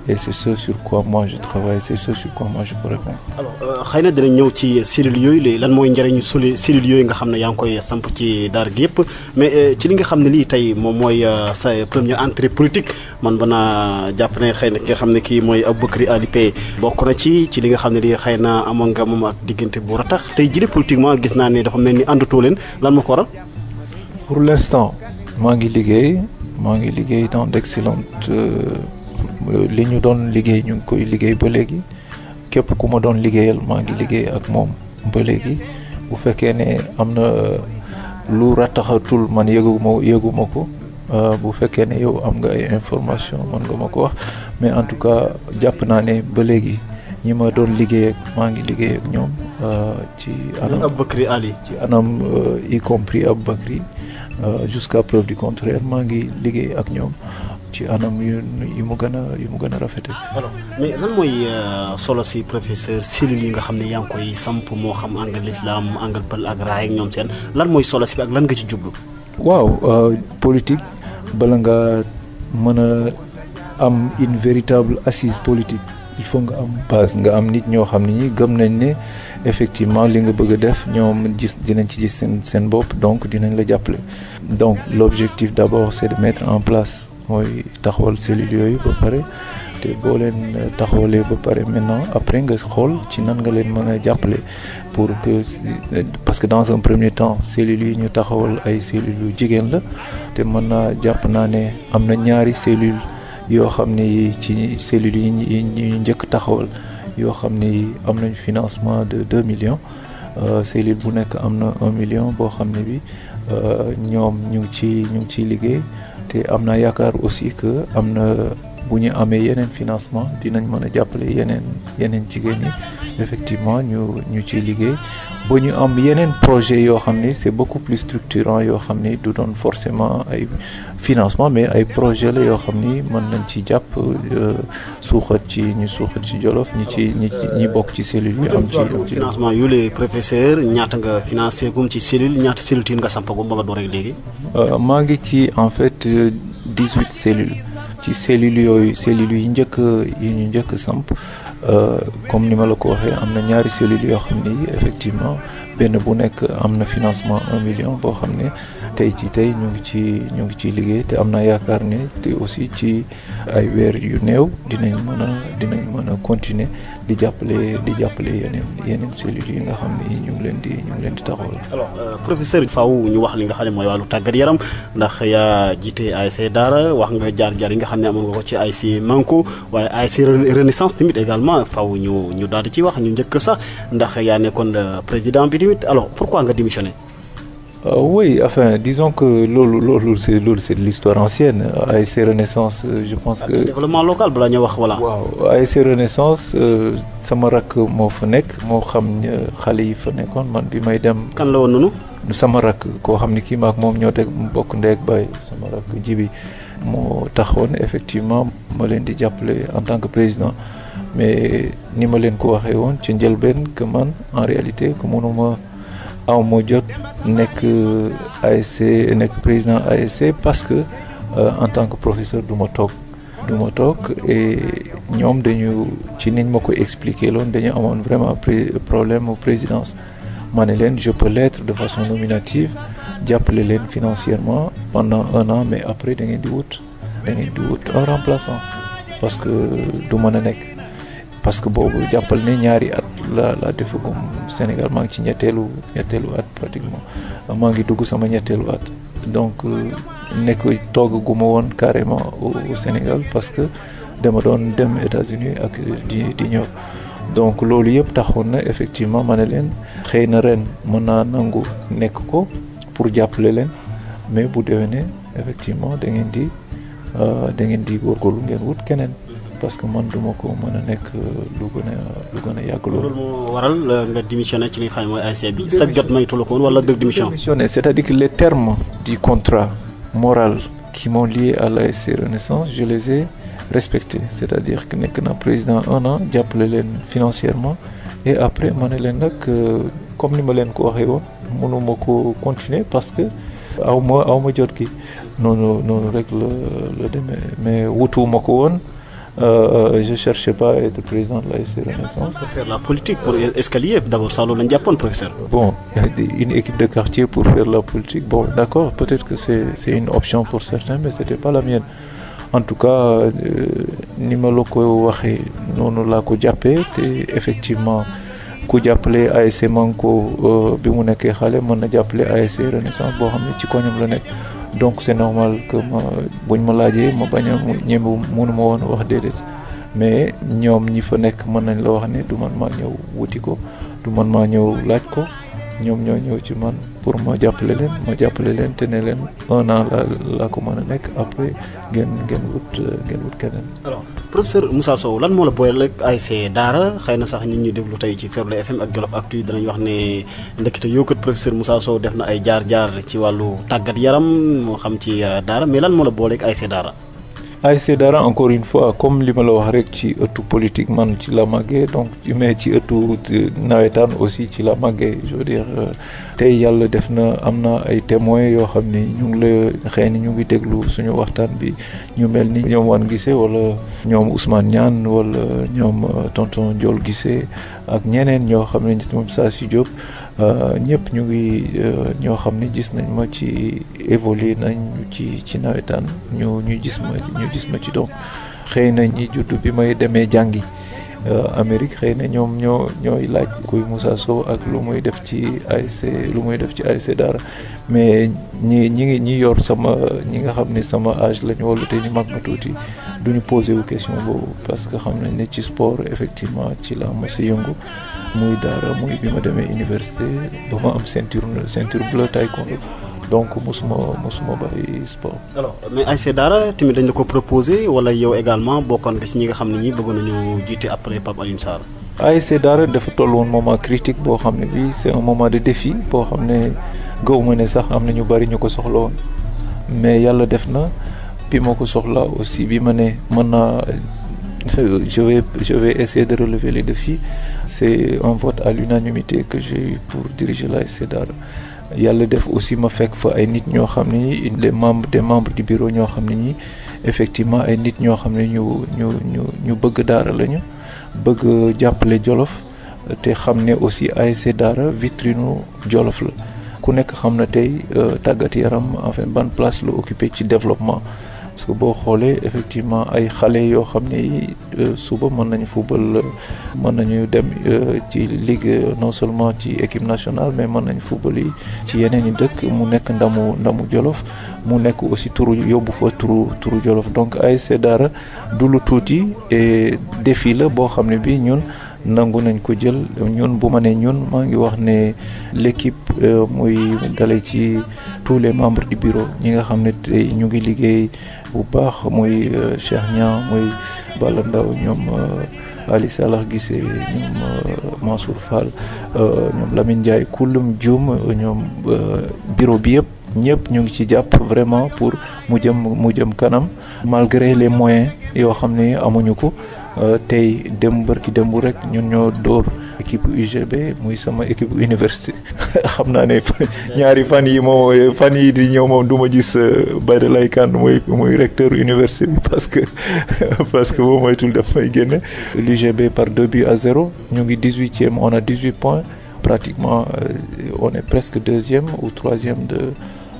Speaker 2: et c'est ce sur quoi moi je travaille, c'est ce sur quoi moi je peux répondre.
Speaker 1: Alors xëy na dinañ ñëw ci cellules yooyu lan mooy njëriñu cellules yooyu nga xam ne yaa ngi koy samp ci daara gi yëpp mais ci li nga xam ne lii tey moom mooy sa première entrée politique man ba naa jàpp ne xëy na ki nga xam ne kii mooy Aboubacry Ali Paye bokk na ci li nga xam ne lii xëy na amoon nga moom ak diggante bu ratax tey jii politiquement gis naa ne dafa mel ni àndatoo leen lan ma ko waral.
Speaker 2: Pour l'instant maa ngi liggéey dans d'excellentes li ñu doon liggéey ñu ngi koy liggéey ba léegi képp ku ma doon liggéeyal maa ngi liggéey ak moom ba léegi bu fekkee ne am na lu rataxatul man yëguma ko bu fekkee ne yow am nga ay information mën nga ma ko wax mais en tout cas jàpp naa ne ba léegi ñi ma doon liggéey ak maa ngi liggéey ak ñoom ci anam
Speaker 1: Aboubacry Ali
Speaker 2: ci anam y compris Aboubacry jusqu'à preuve du contraire maa ngi liggéey ak ñoom ci anam yu mu gën a rafete.
Speaker 1: alors mais lan mooy solo si professeur cellules yi nga xam ne yaa ngi koy samp moo xam angle l'islam angle pël ak raay ak ñoom seen lan mooy solo si bi ak lan nga ci jublu.
Speaker 2: waaw politique bala nga mën a am une véritable assise politique il faut nga am base nga am nit ñoo xam ne ñi gëm nañ ne effectivement li nga bëgg a def ñoom dinañ ci gis seen bopp donc dinañ la jàppale. donc l'objectif d'abord c'est de mettre en place mooy taxawal cellules yooyu ba pare te boo leen taxawalee ba pare maintenant après nga xool ci nan nga leen mën a jàppale pour que parce que dans un premier temps cellules yi ñu taxawal ay cellules yu jigéen la te mën naa jàpp naa ne am na ñaari cellules yoo xam ne ci cellules yi ñu njëkk taxawal yoo xam ne am nañ financement de 2 millions cellule bu nekk am na 1 million boo xam ne bi ñoom ñu ngi ciy liggéey te am naa yaakaar aussi que am na bu ñu amee yeneen financement dinañ mën a jàppale yeneen jigéen ñi effectivement ñu ciy liggéey ba ñu am yeneen projet yoo xam ni c'est beaucoup plus structurant yoo xam ni du doon forcément ay financement mais ay projet la yoo xam ni mën nañ ci jàpp suuxat ci Jolof ñi bokk ci cellules yi am ci
Speaker 1: financement yu les professeurs ñaata nga financé gum ci cellule ñaata cellule tin nga sampagum ba nga door rek léegi
Speaker 2: maa ngi ci en fait 18 cellules ci cellules yi ñu njëkk samp comme ni ma la ko waxee am na ñaari cellules yoo xam ni effectivement benn bu nekk am na financement 1 million boo xam ne tey ñu ngi ci liggéey te am na yaakaar ne te aussi ci ay weer yu néew dinañ mën a continuer di jàppale yeneen cellules yi nga xam ne ñu ngi leen di taxawal.
Speaker 1: alors professeur faaw ñu wax li nga xam ne mooy wàllu tàggat yaram ndax yaa jiite ASC Daara wax nga jaar yi nga xam ne amoon nga ko ci ASC Manko waaye ASC Renaissance tamit également faaw ñu daal di ci wax ñu njëkk sax ndax yaa nekkoon président bi tamit alors pourquoi nga démissionné.
Speaker 2: Oui, enfin, disons que c'est de l'histoire ancienne. ASC Renaissance, je pense que...
Speaker 1: Développement local, voilà.
Speaker 2: Wow. ASC Renaissance, sama rak moo fa nekk moo xam xale yi fa nekkoon man bi may dem.
Speaker 1: kan la woon noonu.
Speaker 2: sama rak koo xam ni kii maak moom ñoo bokk ndey ak baay sama rak Jibi moo taxoon effectivement ma leen di jàppale en tant que président mais ni ma leen ko waxee woon ci njëlbeen que man en réalité que mënuma aw moo jot nekk président ASC parce que en tant que professeur du ma toog et ñoom dañu ci niñ ma ko expliquer loon dañu amoon vraiment problème au présidence ma ne leen je peux l'être de façon nominative jàppale leen financièrement pendant 1 an mais après da ngeen di wut un remplaçant parce que du mën a nekk parce que boobu jàppal ne ñaari at la defagum Sénégal maa ngi ci ñetteelu at pratiquement maa ngi dugg sama ñetteelu at donc nekk toogaguma woon carrément au Sénégal parce que dama doon dem États-Unis ak di ñëw donc loolu yëpp taxoon na effectivement ma ne leen xëy na ren mën naa nangu nekk ko pour jàppale leen mais bu déwénee effectivement da ngeen di góorgóorlu ngeen wut keneen parce que man duma ko mën a nekk lu gën a yàgg loolu.
Speaker 1: loolu moo waral nga démissionné ci li nga xam ne mooy ASC bi. sa jot maytu la ko woon wala dëgg démission.
Speaker 2: démissionné c'est-à-dire que les termes du contrat moral qui m'ont lié à l'ASC Renaissance je les ai respectés c'est-à-dire que nekk na président 1 an jàppale leen financièrement et après ma ne leen nag comme ni ma leen ko waxee woon mënuma ko continuer parce que aw ma jot gi noonu rek la demee mais wutuwuma ko woon. Je cherchais pas à être président de l'ASC Renaissance.
Speaker 1: Faire la politique pour escalier d'abord ça loolu lañ jàppoon professeur.
Speaker 2: Bon, une équipe de quartier pour faire la politique, bon d'accord, peut-être que c'est une option pour certains mais c'était pas la mienne. En tout cas ni ma la ko waxee noonu laa ko jàppee te effectivement ku jàppale ASC Manko bi mu nekkee xale mën na jàppale ASC Renaissance boo xam ne ci koñam la nekk. Donc c'est normal que buñ ma laajee ma bañ a mënuma woon wax déedéet mais ñoom ñi fa nekk mën nañ la wax ne du man maa ñëw wuti ko du man maa ñëw laaj ko ñoom ñoo ñëw ci man pour ma jàppale leen te ne leen 1 an laa ko mën a nekk après ngeen wut keneen.
Speaker 1: Alors professeur Moussa Sow lan moo la boole rek ASC Daara xëy na sax nit ñi déglu tey ci Ferlo FM ak Jolof Actu danañ wax ne ndekete yow kat professeur Moussa Sow def na ay jaar-jaar ci wàllu tàggat yaram moo xam ci Daara mais lan moo la boole ak ASC Daara.
Speaker 2: ASC Daara encore une fois comme li ma la wax rek ci ëttu politique man ci la màggee donc mais ci ëttu nawetaan aussi ci la màggee je veux dire tey yàlla def na am na ay témoins yoo xam ni ñu ngi la xëy ni ñu ngi déglu suñu waxtaan bi ñu mel ni ñoom Wane Guissé wala ñoom Ousmane Niane wala ñoom tonton Ndiol Guissé ak ñeneen ñoo xam ne moom saa si Diop ñëpp ñu ngi ñoo xam ne gis nañ ma ci évoluer nañ ci nawetaan ñu gis ma ci donc xëy na ñi judd bi may demee jàngi Amérique xëy na ñoom ñooy laaj kuy Moussa Sow ak lu muy def ci ASC Daara mais ñi yor ñi nga xam ne sama âge lañu wala te ñu mag ma tuuti duñu posé wu question boobu parce que xam nañ ne ci sport effectivement ci la mos a yëngu muy Daara muy bi ma demee université ba ma am ceinture bleue taekwondo donc mosuma bàyyi sport.
Speaker 1: alors mais ASC Daara tamit dañ la ko proposé wala yow également bokkoon nga ci ñi nga xam ne ñi bëggoon nañu jiite après Pape Alioune Sarr.
Speaker 2: ASC Daara dafa toll woon moment critique boo xam ne bi c'est un moment de défi boo xam ne gaw ma ne sax am na ñu bari ñu ko soxla woon mais yàlla def na bi ma ko soxla aussi bi ma ne mën naa je vais essayer de relever les défis c'est un vote à l'unanimité que j'ai eu pour diriger l'ASC Daara. Yàlla def aussi ma fekk fa ay nit ñoo xam ne ñi des membres du bureau ñoo xam ne ñi effectivement ay nit ñoo xam ne ñu bëgg Daara lañu bëgg jàppale Jolof te xam ne aussi ASC Daara vitrine Jolof la ku nekk xam na tey tàggat yaram enfin ban place la occupé ci développement parce que boo xoolee effectivement ay xale yoo xam ne suba mën nañu football mën nañu dem ci ligue non seulement ci équipe nationale mais mën nañu football yi ci yeneen i dëkk mu nekk ndamu Jolof mu nekk aussi yóbbu fa turu Jolof donc ASC Daara du lu tuuti et défi la boo xam ne bi ñun nangu nañ ko jël ñun bu ma nee ñun maa ngi wax ne l'équipe muy dalee ci tous les membres du bureau ñi nga xam ne tey ñu ngi liggéey bu baax muy Cheikh Niang muy Balla Ndaw ñoom Ali Salah Guissé ñoom Mansour Fall ñoom Lamine Ndiaye Kouloum Dioum ñoom bureau bi yëpp ñëpp ñu ngi ci jàpp vraiment pour mu jëm kanam malgré les moyens yoo xam ne amuñu ko tey bërki démb rek ñun ñoo dóor équipe UGB muy sama équipe université xam naa ne ñaari fan yi di ñëw moom du ma gis Badara Lay Kane muy recteur université bi parce que boo moytul daf may génne. L'UGB par 2-0 ñu ngi 18e on a 18 points pratiquement on est presque 2e ou 3e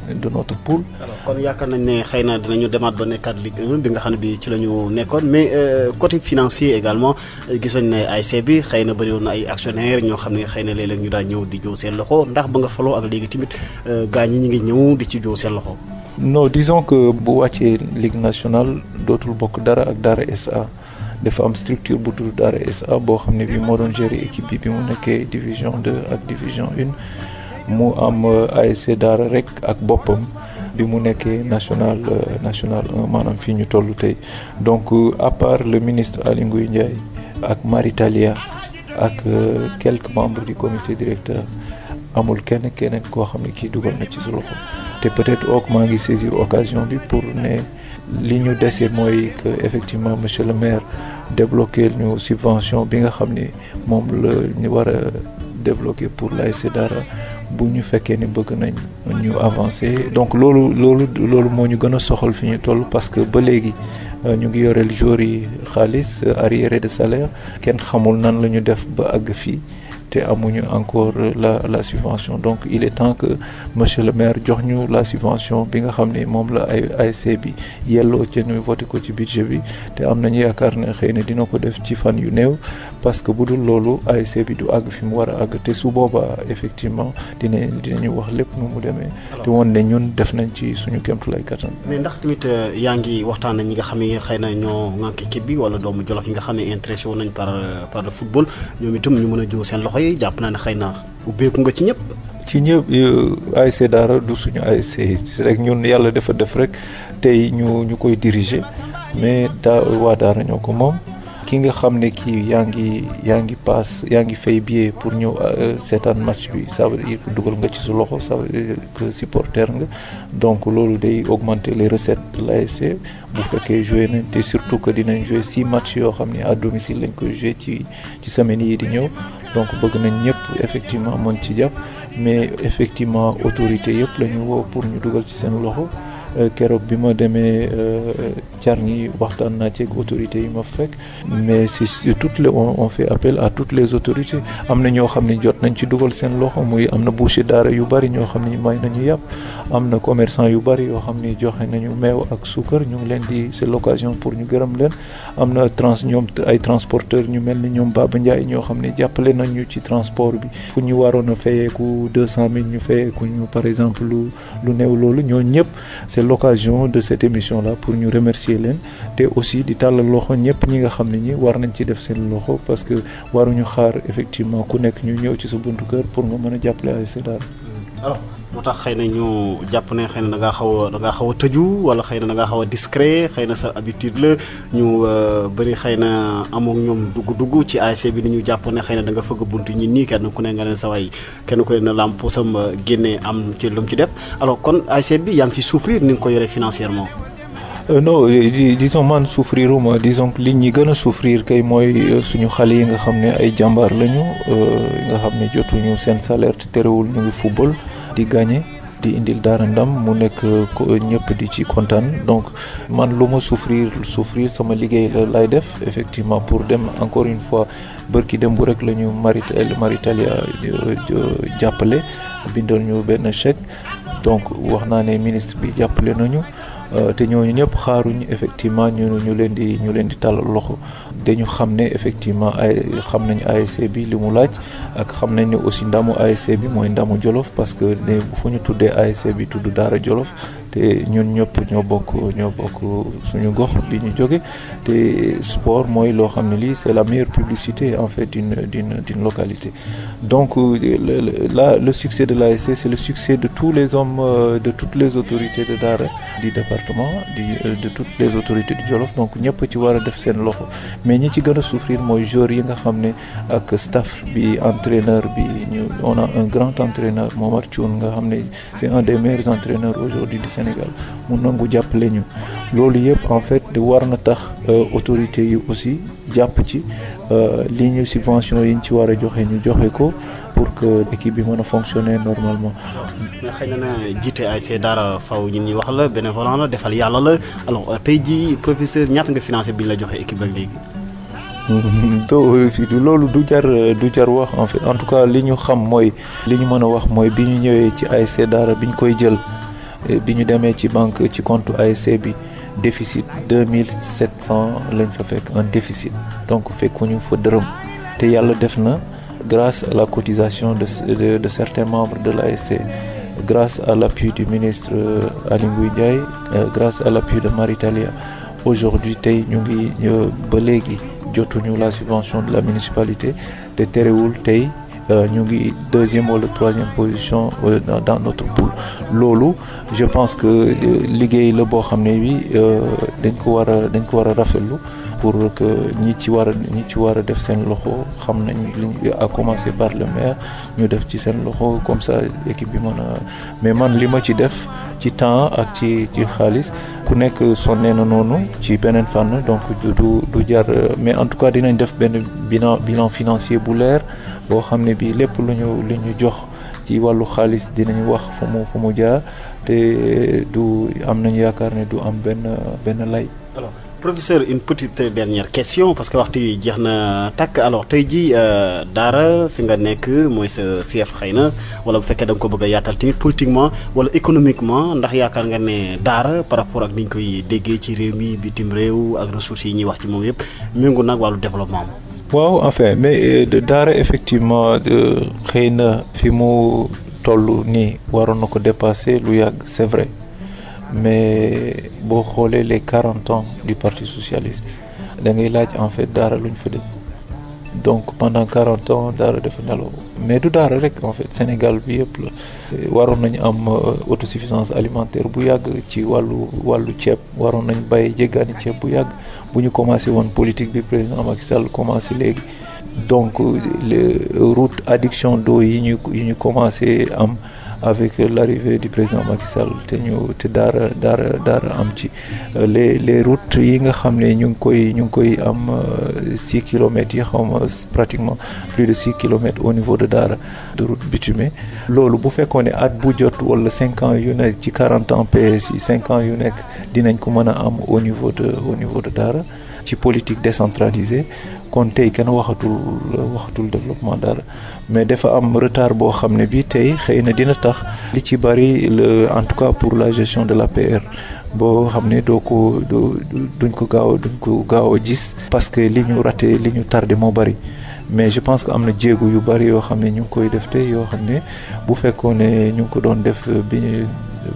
Speaker 2: de notre poule.
Speaker 1: alors kon yaakaar nañ ne xëy na dinañu demaat ba nekkaat Ligue 1 bi nga xam ne bi ci la ñu nekkoon mais côté financier également gisoon ne ASC bi xëy na bëri woon na ay actionnaires ñoo xam ne xëy na léeg-léeg ñu daan ñëw di jow seen loxo ndax ba nga faloo ak léegi tamit gaa ñi ngi ñëw di ci jow seen loxo.
Speaker 2: non disons que bu wàccee Ligue nationale dootul bokk dara ak Daara SA dafa am structure bu tudd Daara SA boo xam ne bi moo doon gérer équipe bi mu nekkee division 2 ak division 1. mu am ASC Daara rek ak boppam bi mu nekkee national 1 maanaam fii ñu toll tey donc à part le ministre Aly Ngouille Ndiaye ak Maritalia ak quelques membres du comité directeur amul keneen koo xam ne kii dugal na ci sa loxo te peut-être ook maa ngi saisir occasion bi pour ne li ñu dese mooy que effectivement monsieur le maire débloquer ñu subvention bi nga xam ne moom la ñu war a débloquer pour l'ASC Dara bu ñu fekkee ni bëgg nañ ñu avancer donc loolu moo ñu gën a soxal fi ñu toll parce que ba léegi ñu ngi yoreel joueurs yi xaalis arriéré de salaire kenn xamul nan la ñu def ba àgg fii te amuñu encore la subvention donc il est temps que monsieur le maire jox ñu la subvention bi nga xam ne moom la ay ASC bi yelloo ci ñu voté ko ci budget bi te am nañu yaakaar ne xëy na dina ko def ci fan yu néew parce que bu dul loolu ASC bi du àgg fi mu war a àgg te su boobaa effectivement dinañu wax lépp nu mu demee te woon ne ñun def nañ ci suñu kéemtulaay kattan.
Speaker 1: mais ndax tamit yaa ngi waxtaan ñi nga xam ne xëy na ñoo ŋànk équipe bi wala doomu Jolof yi nga xam ne intéressé woon nañ par le football ñoom itam ñu mën a jóg seen loxo yi jàpp naa ne xëy na ubbeeku nga ci ñëpp.
Speaker 2: ci ñëpp ASC Dara du suñu ASC rek ñun yàlla dafa def rek tey ñu koy diriger mais waa Dara ñoo ko moom ki nga xam ne kii yaa ngi fay billet pour ñëw seetaan match bi ça veut dire que dugal nga ci sa loxo ça veut dire que supporter nga donc loolu day augmenter les recettes de l'ASC bu fekkee joué nañ te surtout que dinañ jouer 6 matchs yoo xam ne à domicile lañ koy jouer ci semaines yi di ñëw donc bëgg nañ ñëpp effectivement mën ci jàpp mais effectivement autorité yëpp la ñu woo pour ñu dugal ci seen loxo keroog bi ma demee Thiargny waxtaan naa ci ak autorités yi ma fekk mais c'est on fait appel à toutes les autorités am na ñoo xam ne jot nañ ci dugal seen loxo muy am na boucher Dara yu bari ñoo xam ne may nañu yàpp am na commerçant yu bari yoo xam ne joxe nañu meew ak suukar ñu ngi leen di c'est l'occasion pour ñu gërëm leen am na ñoom ay transporteurs ñu mel ni ñoom Baba Ndiaye ñoo xam ne jàppale nañu ci transport bi fu ñu waroon a fayeeku 200 000 ñu fayeeku ñu par exemple lu néew loolu ñoo ñëpp c'est l'occasion de cette émission là pour ñu remercier leen te aussi di tàllal loxo ñëpp ñi nga xam ne ñi war nañ ci def seen loxo parce que waruñu xaar effectivement ku nekk ñu ñëw ci sa buntu kër pour nga mën a jàppale ASC Dara.
Speaker 1: alors moo tax xëy na ñu jàpp ne xëy na da ngaa xaw a tëju wala xëy na da ngaa xaw a discret xëy na sa habitude la ñu bëri xëy na amook ñoom dugg ci ASC bi ni ñu jàpp ne xëy na da nga fëgg bunt ñi nii kenn ku ne nga leen sa way kenn ku ne na lam posam génnee am ci lu mu ci def alors kon ASC bi yaa ngi ci souffrir ni nga ko yoree financièrement.
Speaker 2: Non disons man souffriruma disons li ñi gën a souffrir kay mooy suñu xale yi nga xam ne ay jàmbaar lañu nga xam ne jotuñu seen salaire te terewul ñu ngi football di gagner di indil Dara ndam mu nekk ñëpp di ci kontaan donc man lu ma souffrir sama liggéey la lay def effectivement pour dem encore une fois bërki dem bu rek la ñu Maritalia jàppale bindal ñu benn chèque donc wax naa ne ministre bi jàppale nañu te ñooñu ñëpp xaaruñu effectivement ñu leen di tàllal loxo dañu xam ne effectivement xam nañu ASC bi li mu laaj ak xam nañ ne aussi ndamu ASC bi mooy ndamu Jolof parce que ne fu ñu tuddee ASC bi tudd Dara Jolof te ñun ñëpp ñoo bokk suñu gox bi ñu jóge te sport mooy loo xam ne lii c'est la meilleure publicité en fait d'une localité donc le succès de l'ASC c'est le succès de tous les hommes de toutes les autorités de Dara du département de toutes les autorités du Jolof donc ñëpp ci war a def seen loxo mais ñi ci gën a souffrir mooy joueurs yi nga xam ne ak staff bi entraîneur bi on a un grand entraîneur Momar Thioune nga xam ne c'est un des meilleurs entraîneurs aujourd'hui du Sénégal mu nangu jàppale ñu loolu yëpp en fait war na tax autorités yi aussi jàpp ci li ñu subvention yi ñu ci war a joxe ñu joxe ko pour que équipe bi mën a fonctionner normalement.
Speaker 1: mais xëy na jiite ASC Dara faw ñun ñi wax la bénévolat la defal yàlla la alors tey jii professeur ñaata nga financé bi ñu la joxe équipe ak léegi.
Speaker 2: loolu du jar wax en fait en tout cas li ñu xam mooy li ñu mën a wax mooy bi ñu ñëwee ci ASC Dara bi ñu koy jël bi ñu demee ci banque ci compte ASC bi déficit 2700 lañ fa fekk un déficit donc fekkuñu fa dërëm te yàlla def na grâce à la cotisation de certains membres de l'ASC grâce à l'appui du ministre Aly Ngouille Ndiaye grâce à l'appui de Maritalia aujourd'hui tey ñu ngi ba léegi jotuñu la subvention de la municipalité te terewul tey ñu ngi 2e wala 3e position dans notre poule loolu je pense que liggéey la boo xam ne bi dañ ko war a rafetlu pour que ñi ci war a def seen loxo xam nañ li à commencer par le maire ñu def ci seen loxo comme ça équipe bi mën a mais man li ma ci def ci temps ak ci xaalis ku nekk sonnee na noonu ci beneen fànn donc du jar mais en tout cas dinañ def benn bilan financier bu leer boo xam ne bii lépp lu ñu jox ci wàllu xaalis dinañ wax fu mu jaar te du am nañu yaakaar ne du am benn lay.
Speaker 1: Alors professeur, une petite dernière question parce que waxtu yi jeex na tàkk. Alors tey jii daara fi nga nekk mooy sa fief xëy na wala bu fekkee da nga ko bëgg a yaatal tamit politiquement wala économiquement ndax yaakaar nga ne daara par rapport ak ni ñu koy déggee ci réew mi bitim réew ak ressources yi ñuy wax ci moom yëpp méngoo nag wàllu développement.
Speaker 2: waaw enfin mais daara effectivement xëy na fi mu toll nii waroon na ko dépasser lu yàgg c'est vrai mais boo xoolee les 40 ans du parti socialiste da ngay laaj en fait daara lu ñu fa def donc pendant 40 ans daara dafa nelaw mais du daara rek en fait Sénégal bi yëpp la waroon nañu am autosuffisance alimentaire bu yàgg ci wàllu ceeb waroon nañ bàyyi jéggaani ceeb bu yàgg bu ñu commencé woon politique bi président Macky Sall commencé léegi donc les routes adduction d'eau yi ñu commencé am avec l'arrivée du président Macky Sall te daara am ci les routes yi nga xam ne ñu ngi koy am 6 kilomètres yi xawma pratiquement plus de 6 kilomètres au niveau de Daara de route bitumée loolu bu fekkoon ne at bu jot wala 5 ans yu nekk ci 40 ans PS yi 5 ans yu nekk dinañ ko mën a am au niveau de Daara ci politique décentralisée kon tey kenn waxatul développement Daara mais dafa am retard boo xam ne bi tey xëy na dina tax li ci bari en tout cas pour la gestion de l'APR boo xam ne duñ ko gaaw a gis parce que li ñu raté li ñu tardé moo bari mais je pense que am na jéego yu bari yoo xam ne ñu ngi koy def tey yoo xam ne bu fekkoon ne ñu ngi ko doon def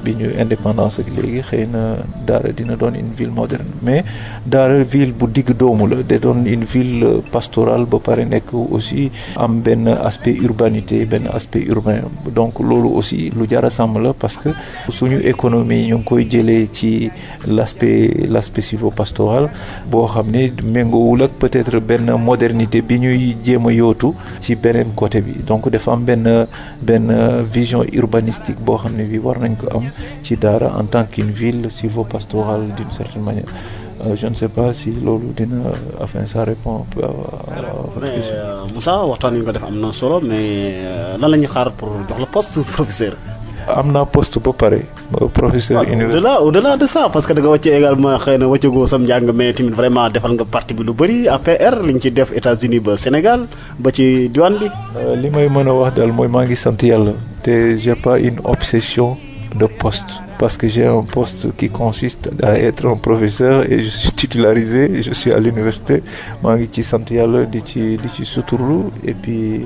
Speaker 2: bi ñu indépendance ak léegi xëy na Daara dina doon une ville moderne mais Daara ville bu digg doomu la da doon une ville pastorale ba pare nekk aussi am benn aspect urbanité benn aspect urbain donc loolu aussi lu jar a sàmm la parce que suñu économie ñu ngi koy jëlee ci l'aspect sylvo-pastoral boo xam ne méngoowul ak peut-être benn modernité bi ñuy jéem a yootu ci beneen côté bi donc dafa am benn vision urbanistique boo xam ne bi war nañ ko am ci Daara en tant qu'une ville sylvo-pastorale d'une certaine manière je ne sais pas si loolu dina enfin ça répond à votre question.
Speaker 1: Moussa waxtaan wi nga def am na solo mais lan la ñuy xaar pour jox la poste professeur.
Speaker 2: am naa poste ba pare professeur universitaire.
Speaker 1: au-delà de ça parce que da nga wàcce également xëy na wàccegoo sam njàng mais tamit vraiment defal nga parti bi lu bëri APR li ñu ci def États-Unis ba Sénégal ba ci diwaan bi.
Speaker 2: li may mën a wax daal mooy maa ngi sant yàlla te j'ai pas une obsession de poste parce que j'ai un poste qui consiste à être un professeur et je suis titularisé et je suis à l'université maa ngi ci sant yàlla di ci suturlu et puis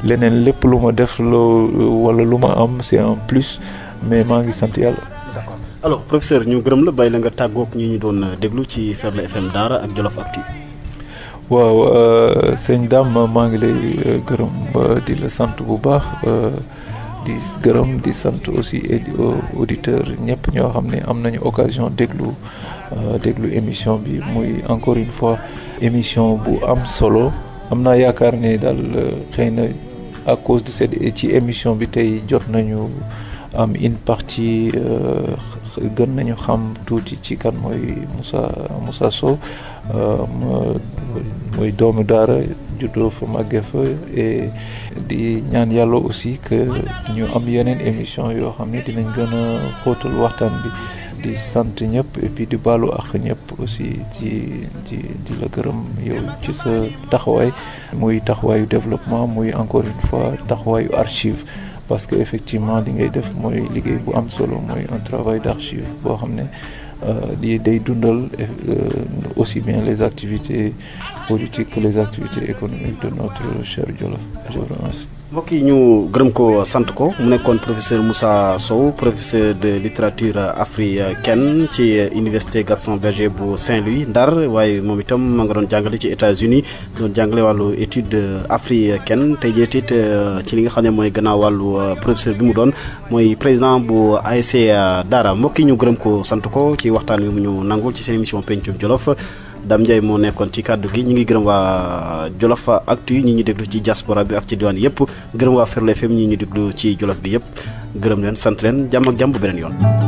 Speaker 2: leneen lépp lu ma def wala lu ma am c'est un plus mais maa ngi sant yàlla.
Speaker 1: D'accord. Alors professeur ñu gërëm la bàyyi la nga tàggoog ñi ñu doon déglu ci Ferlo FM Daara ak Jolof Actu.
Speaker 2: waaw sëñ Dame maa ngi lay gërëm di la sant bu baax. di gërëm di sant aussi auditeurs ñëpp ñoo xam ne am nañu occasion déglu émission bi muy encore une fois émission bu am solo am naa yaakaar ne daal xëy na à cause de ci émission bi tey jot nañu am une partie gën nañu xam tuuti ci kan mooy Moussa Sow mooy doomu Daara juddoo fa màggee fa et di ñaan yàlla aussi que ñu am yeneen émission yoo xam ne dinañ gën a xóotal waxtaan bi di sant ñëpp et puis di baalu ak ñëpp aussi di la gërëm yow ci sa taxawaay muy taxawaayu développement muy encore une fois taxawaayu archive parce que effectivement li ngay def mooy liggéey bu am solo mooy un travail d'archive boo xam ne day dundal aussi bien les activités politiques que les activités économiques de notre cher Jolof. Je vous remercie.
Speaker 1: mbokk yi ñu gërëm ko sant ko mu nekkoon professeur Moussa Sow professeur de littérature africaine ci université Gaston Berger bu Saint-Louis Ndar waaye moom itam ma nga doon jàngale ci États-Unis doon jàngale wàllu étude africaine tey jii it ci li nga xam ne mooy gannaaw wàllu professeur bi mu doon mooy président bu ASC Daara mbokk yi ñu gërëm ko sant ko ci waxtaan wi mu ñu nangul ci seen émission Pencum Jolof Dame Ndiaye moo nekkoon ci kàddu gi ñu ngi gërëm waa Jolof Actu ñi ñu déglu ci diaspora bi ak ci diwaan yëpp gërëm waa Ferlo FM ñi ñu déglu ci Jolof bi yëpp gërëm leen sant leen jàmm ak jàmm bu beneen yoon.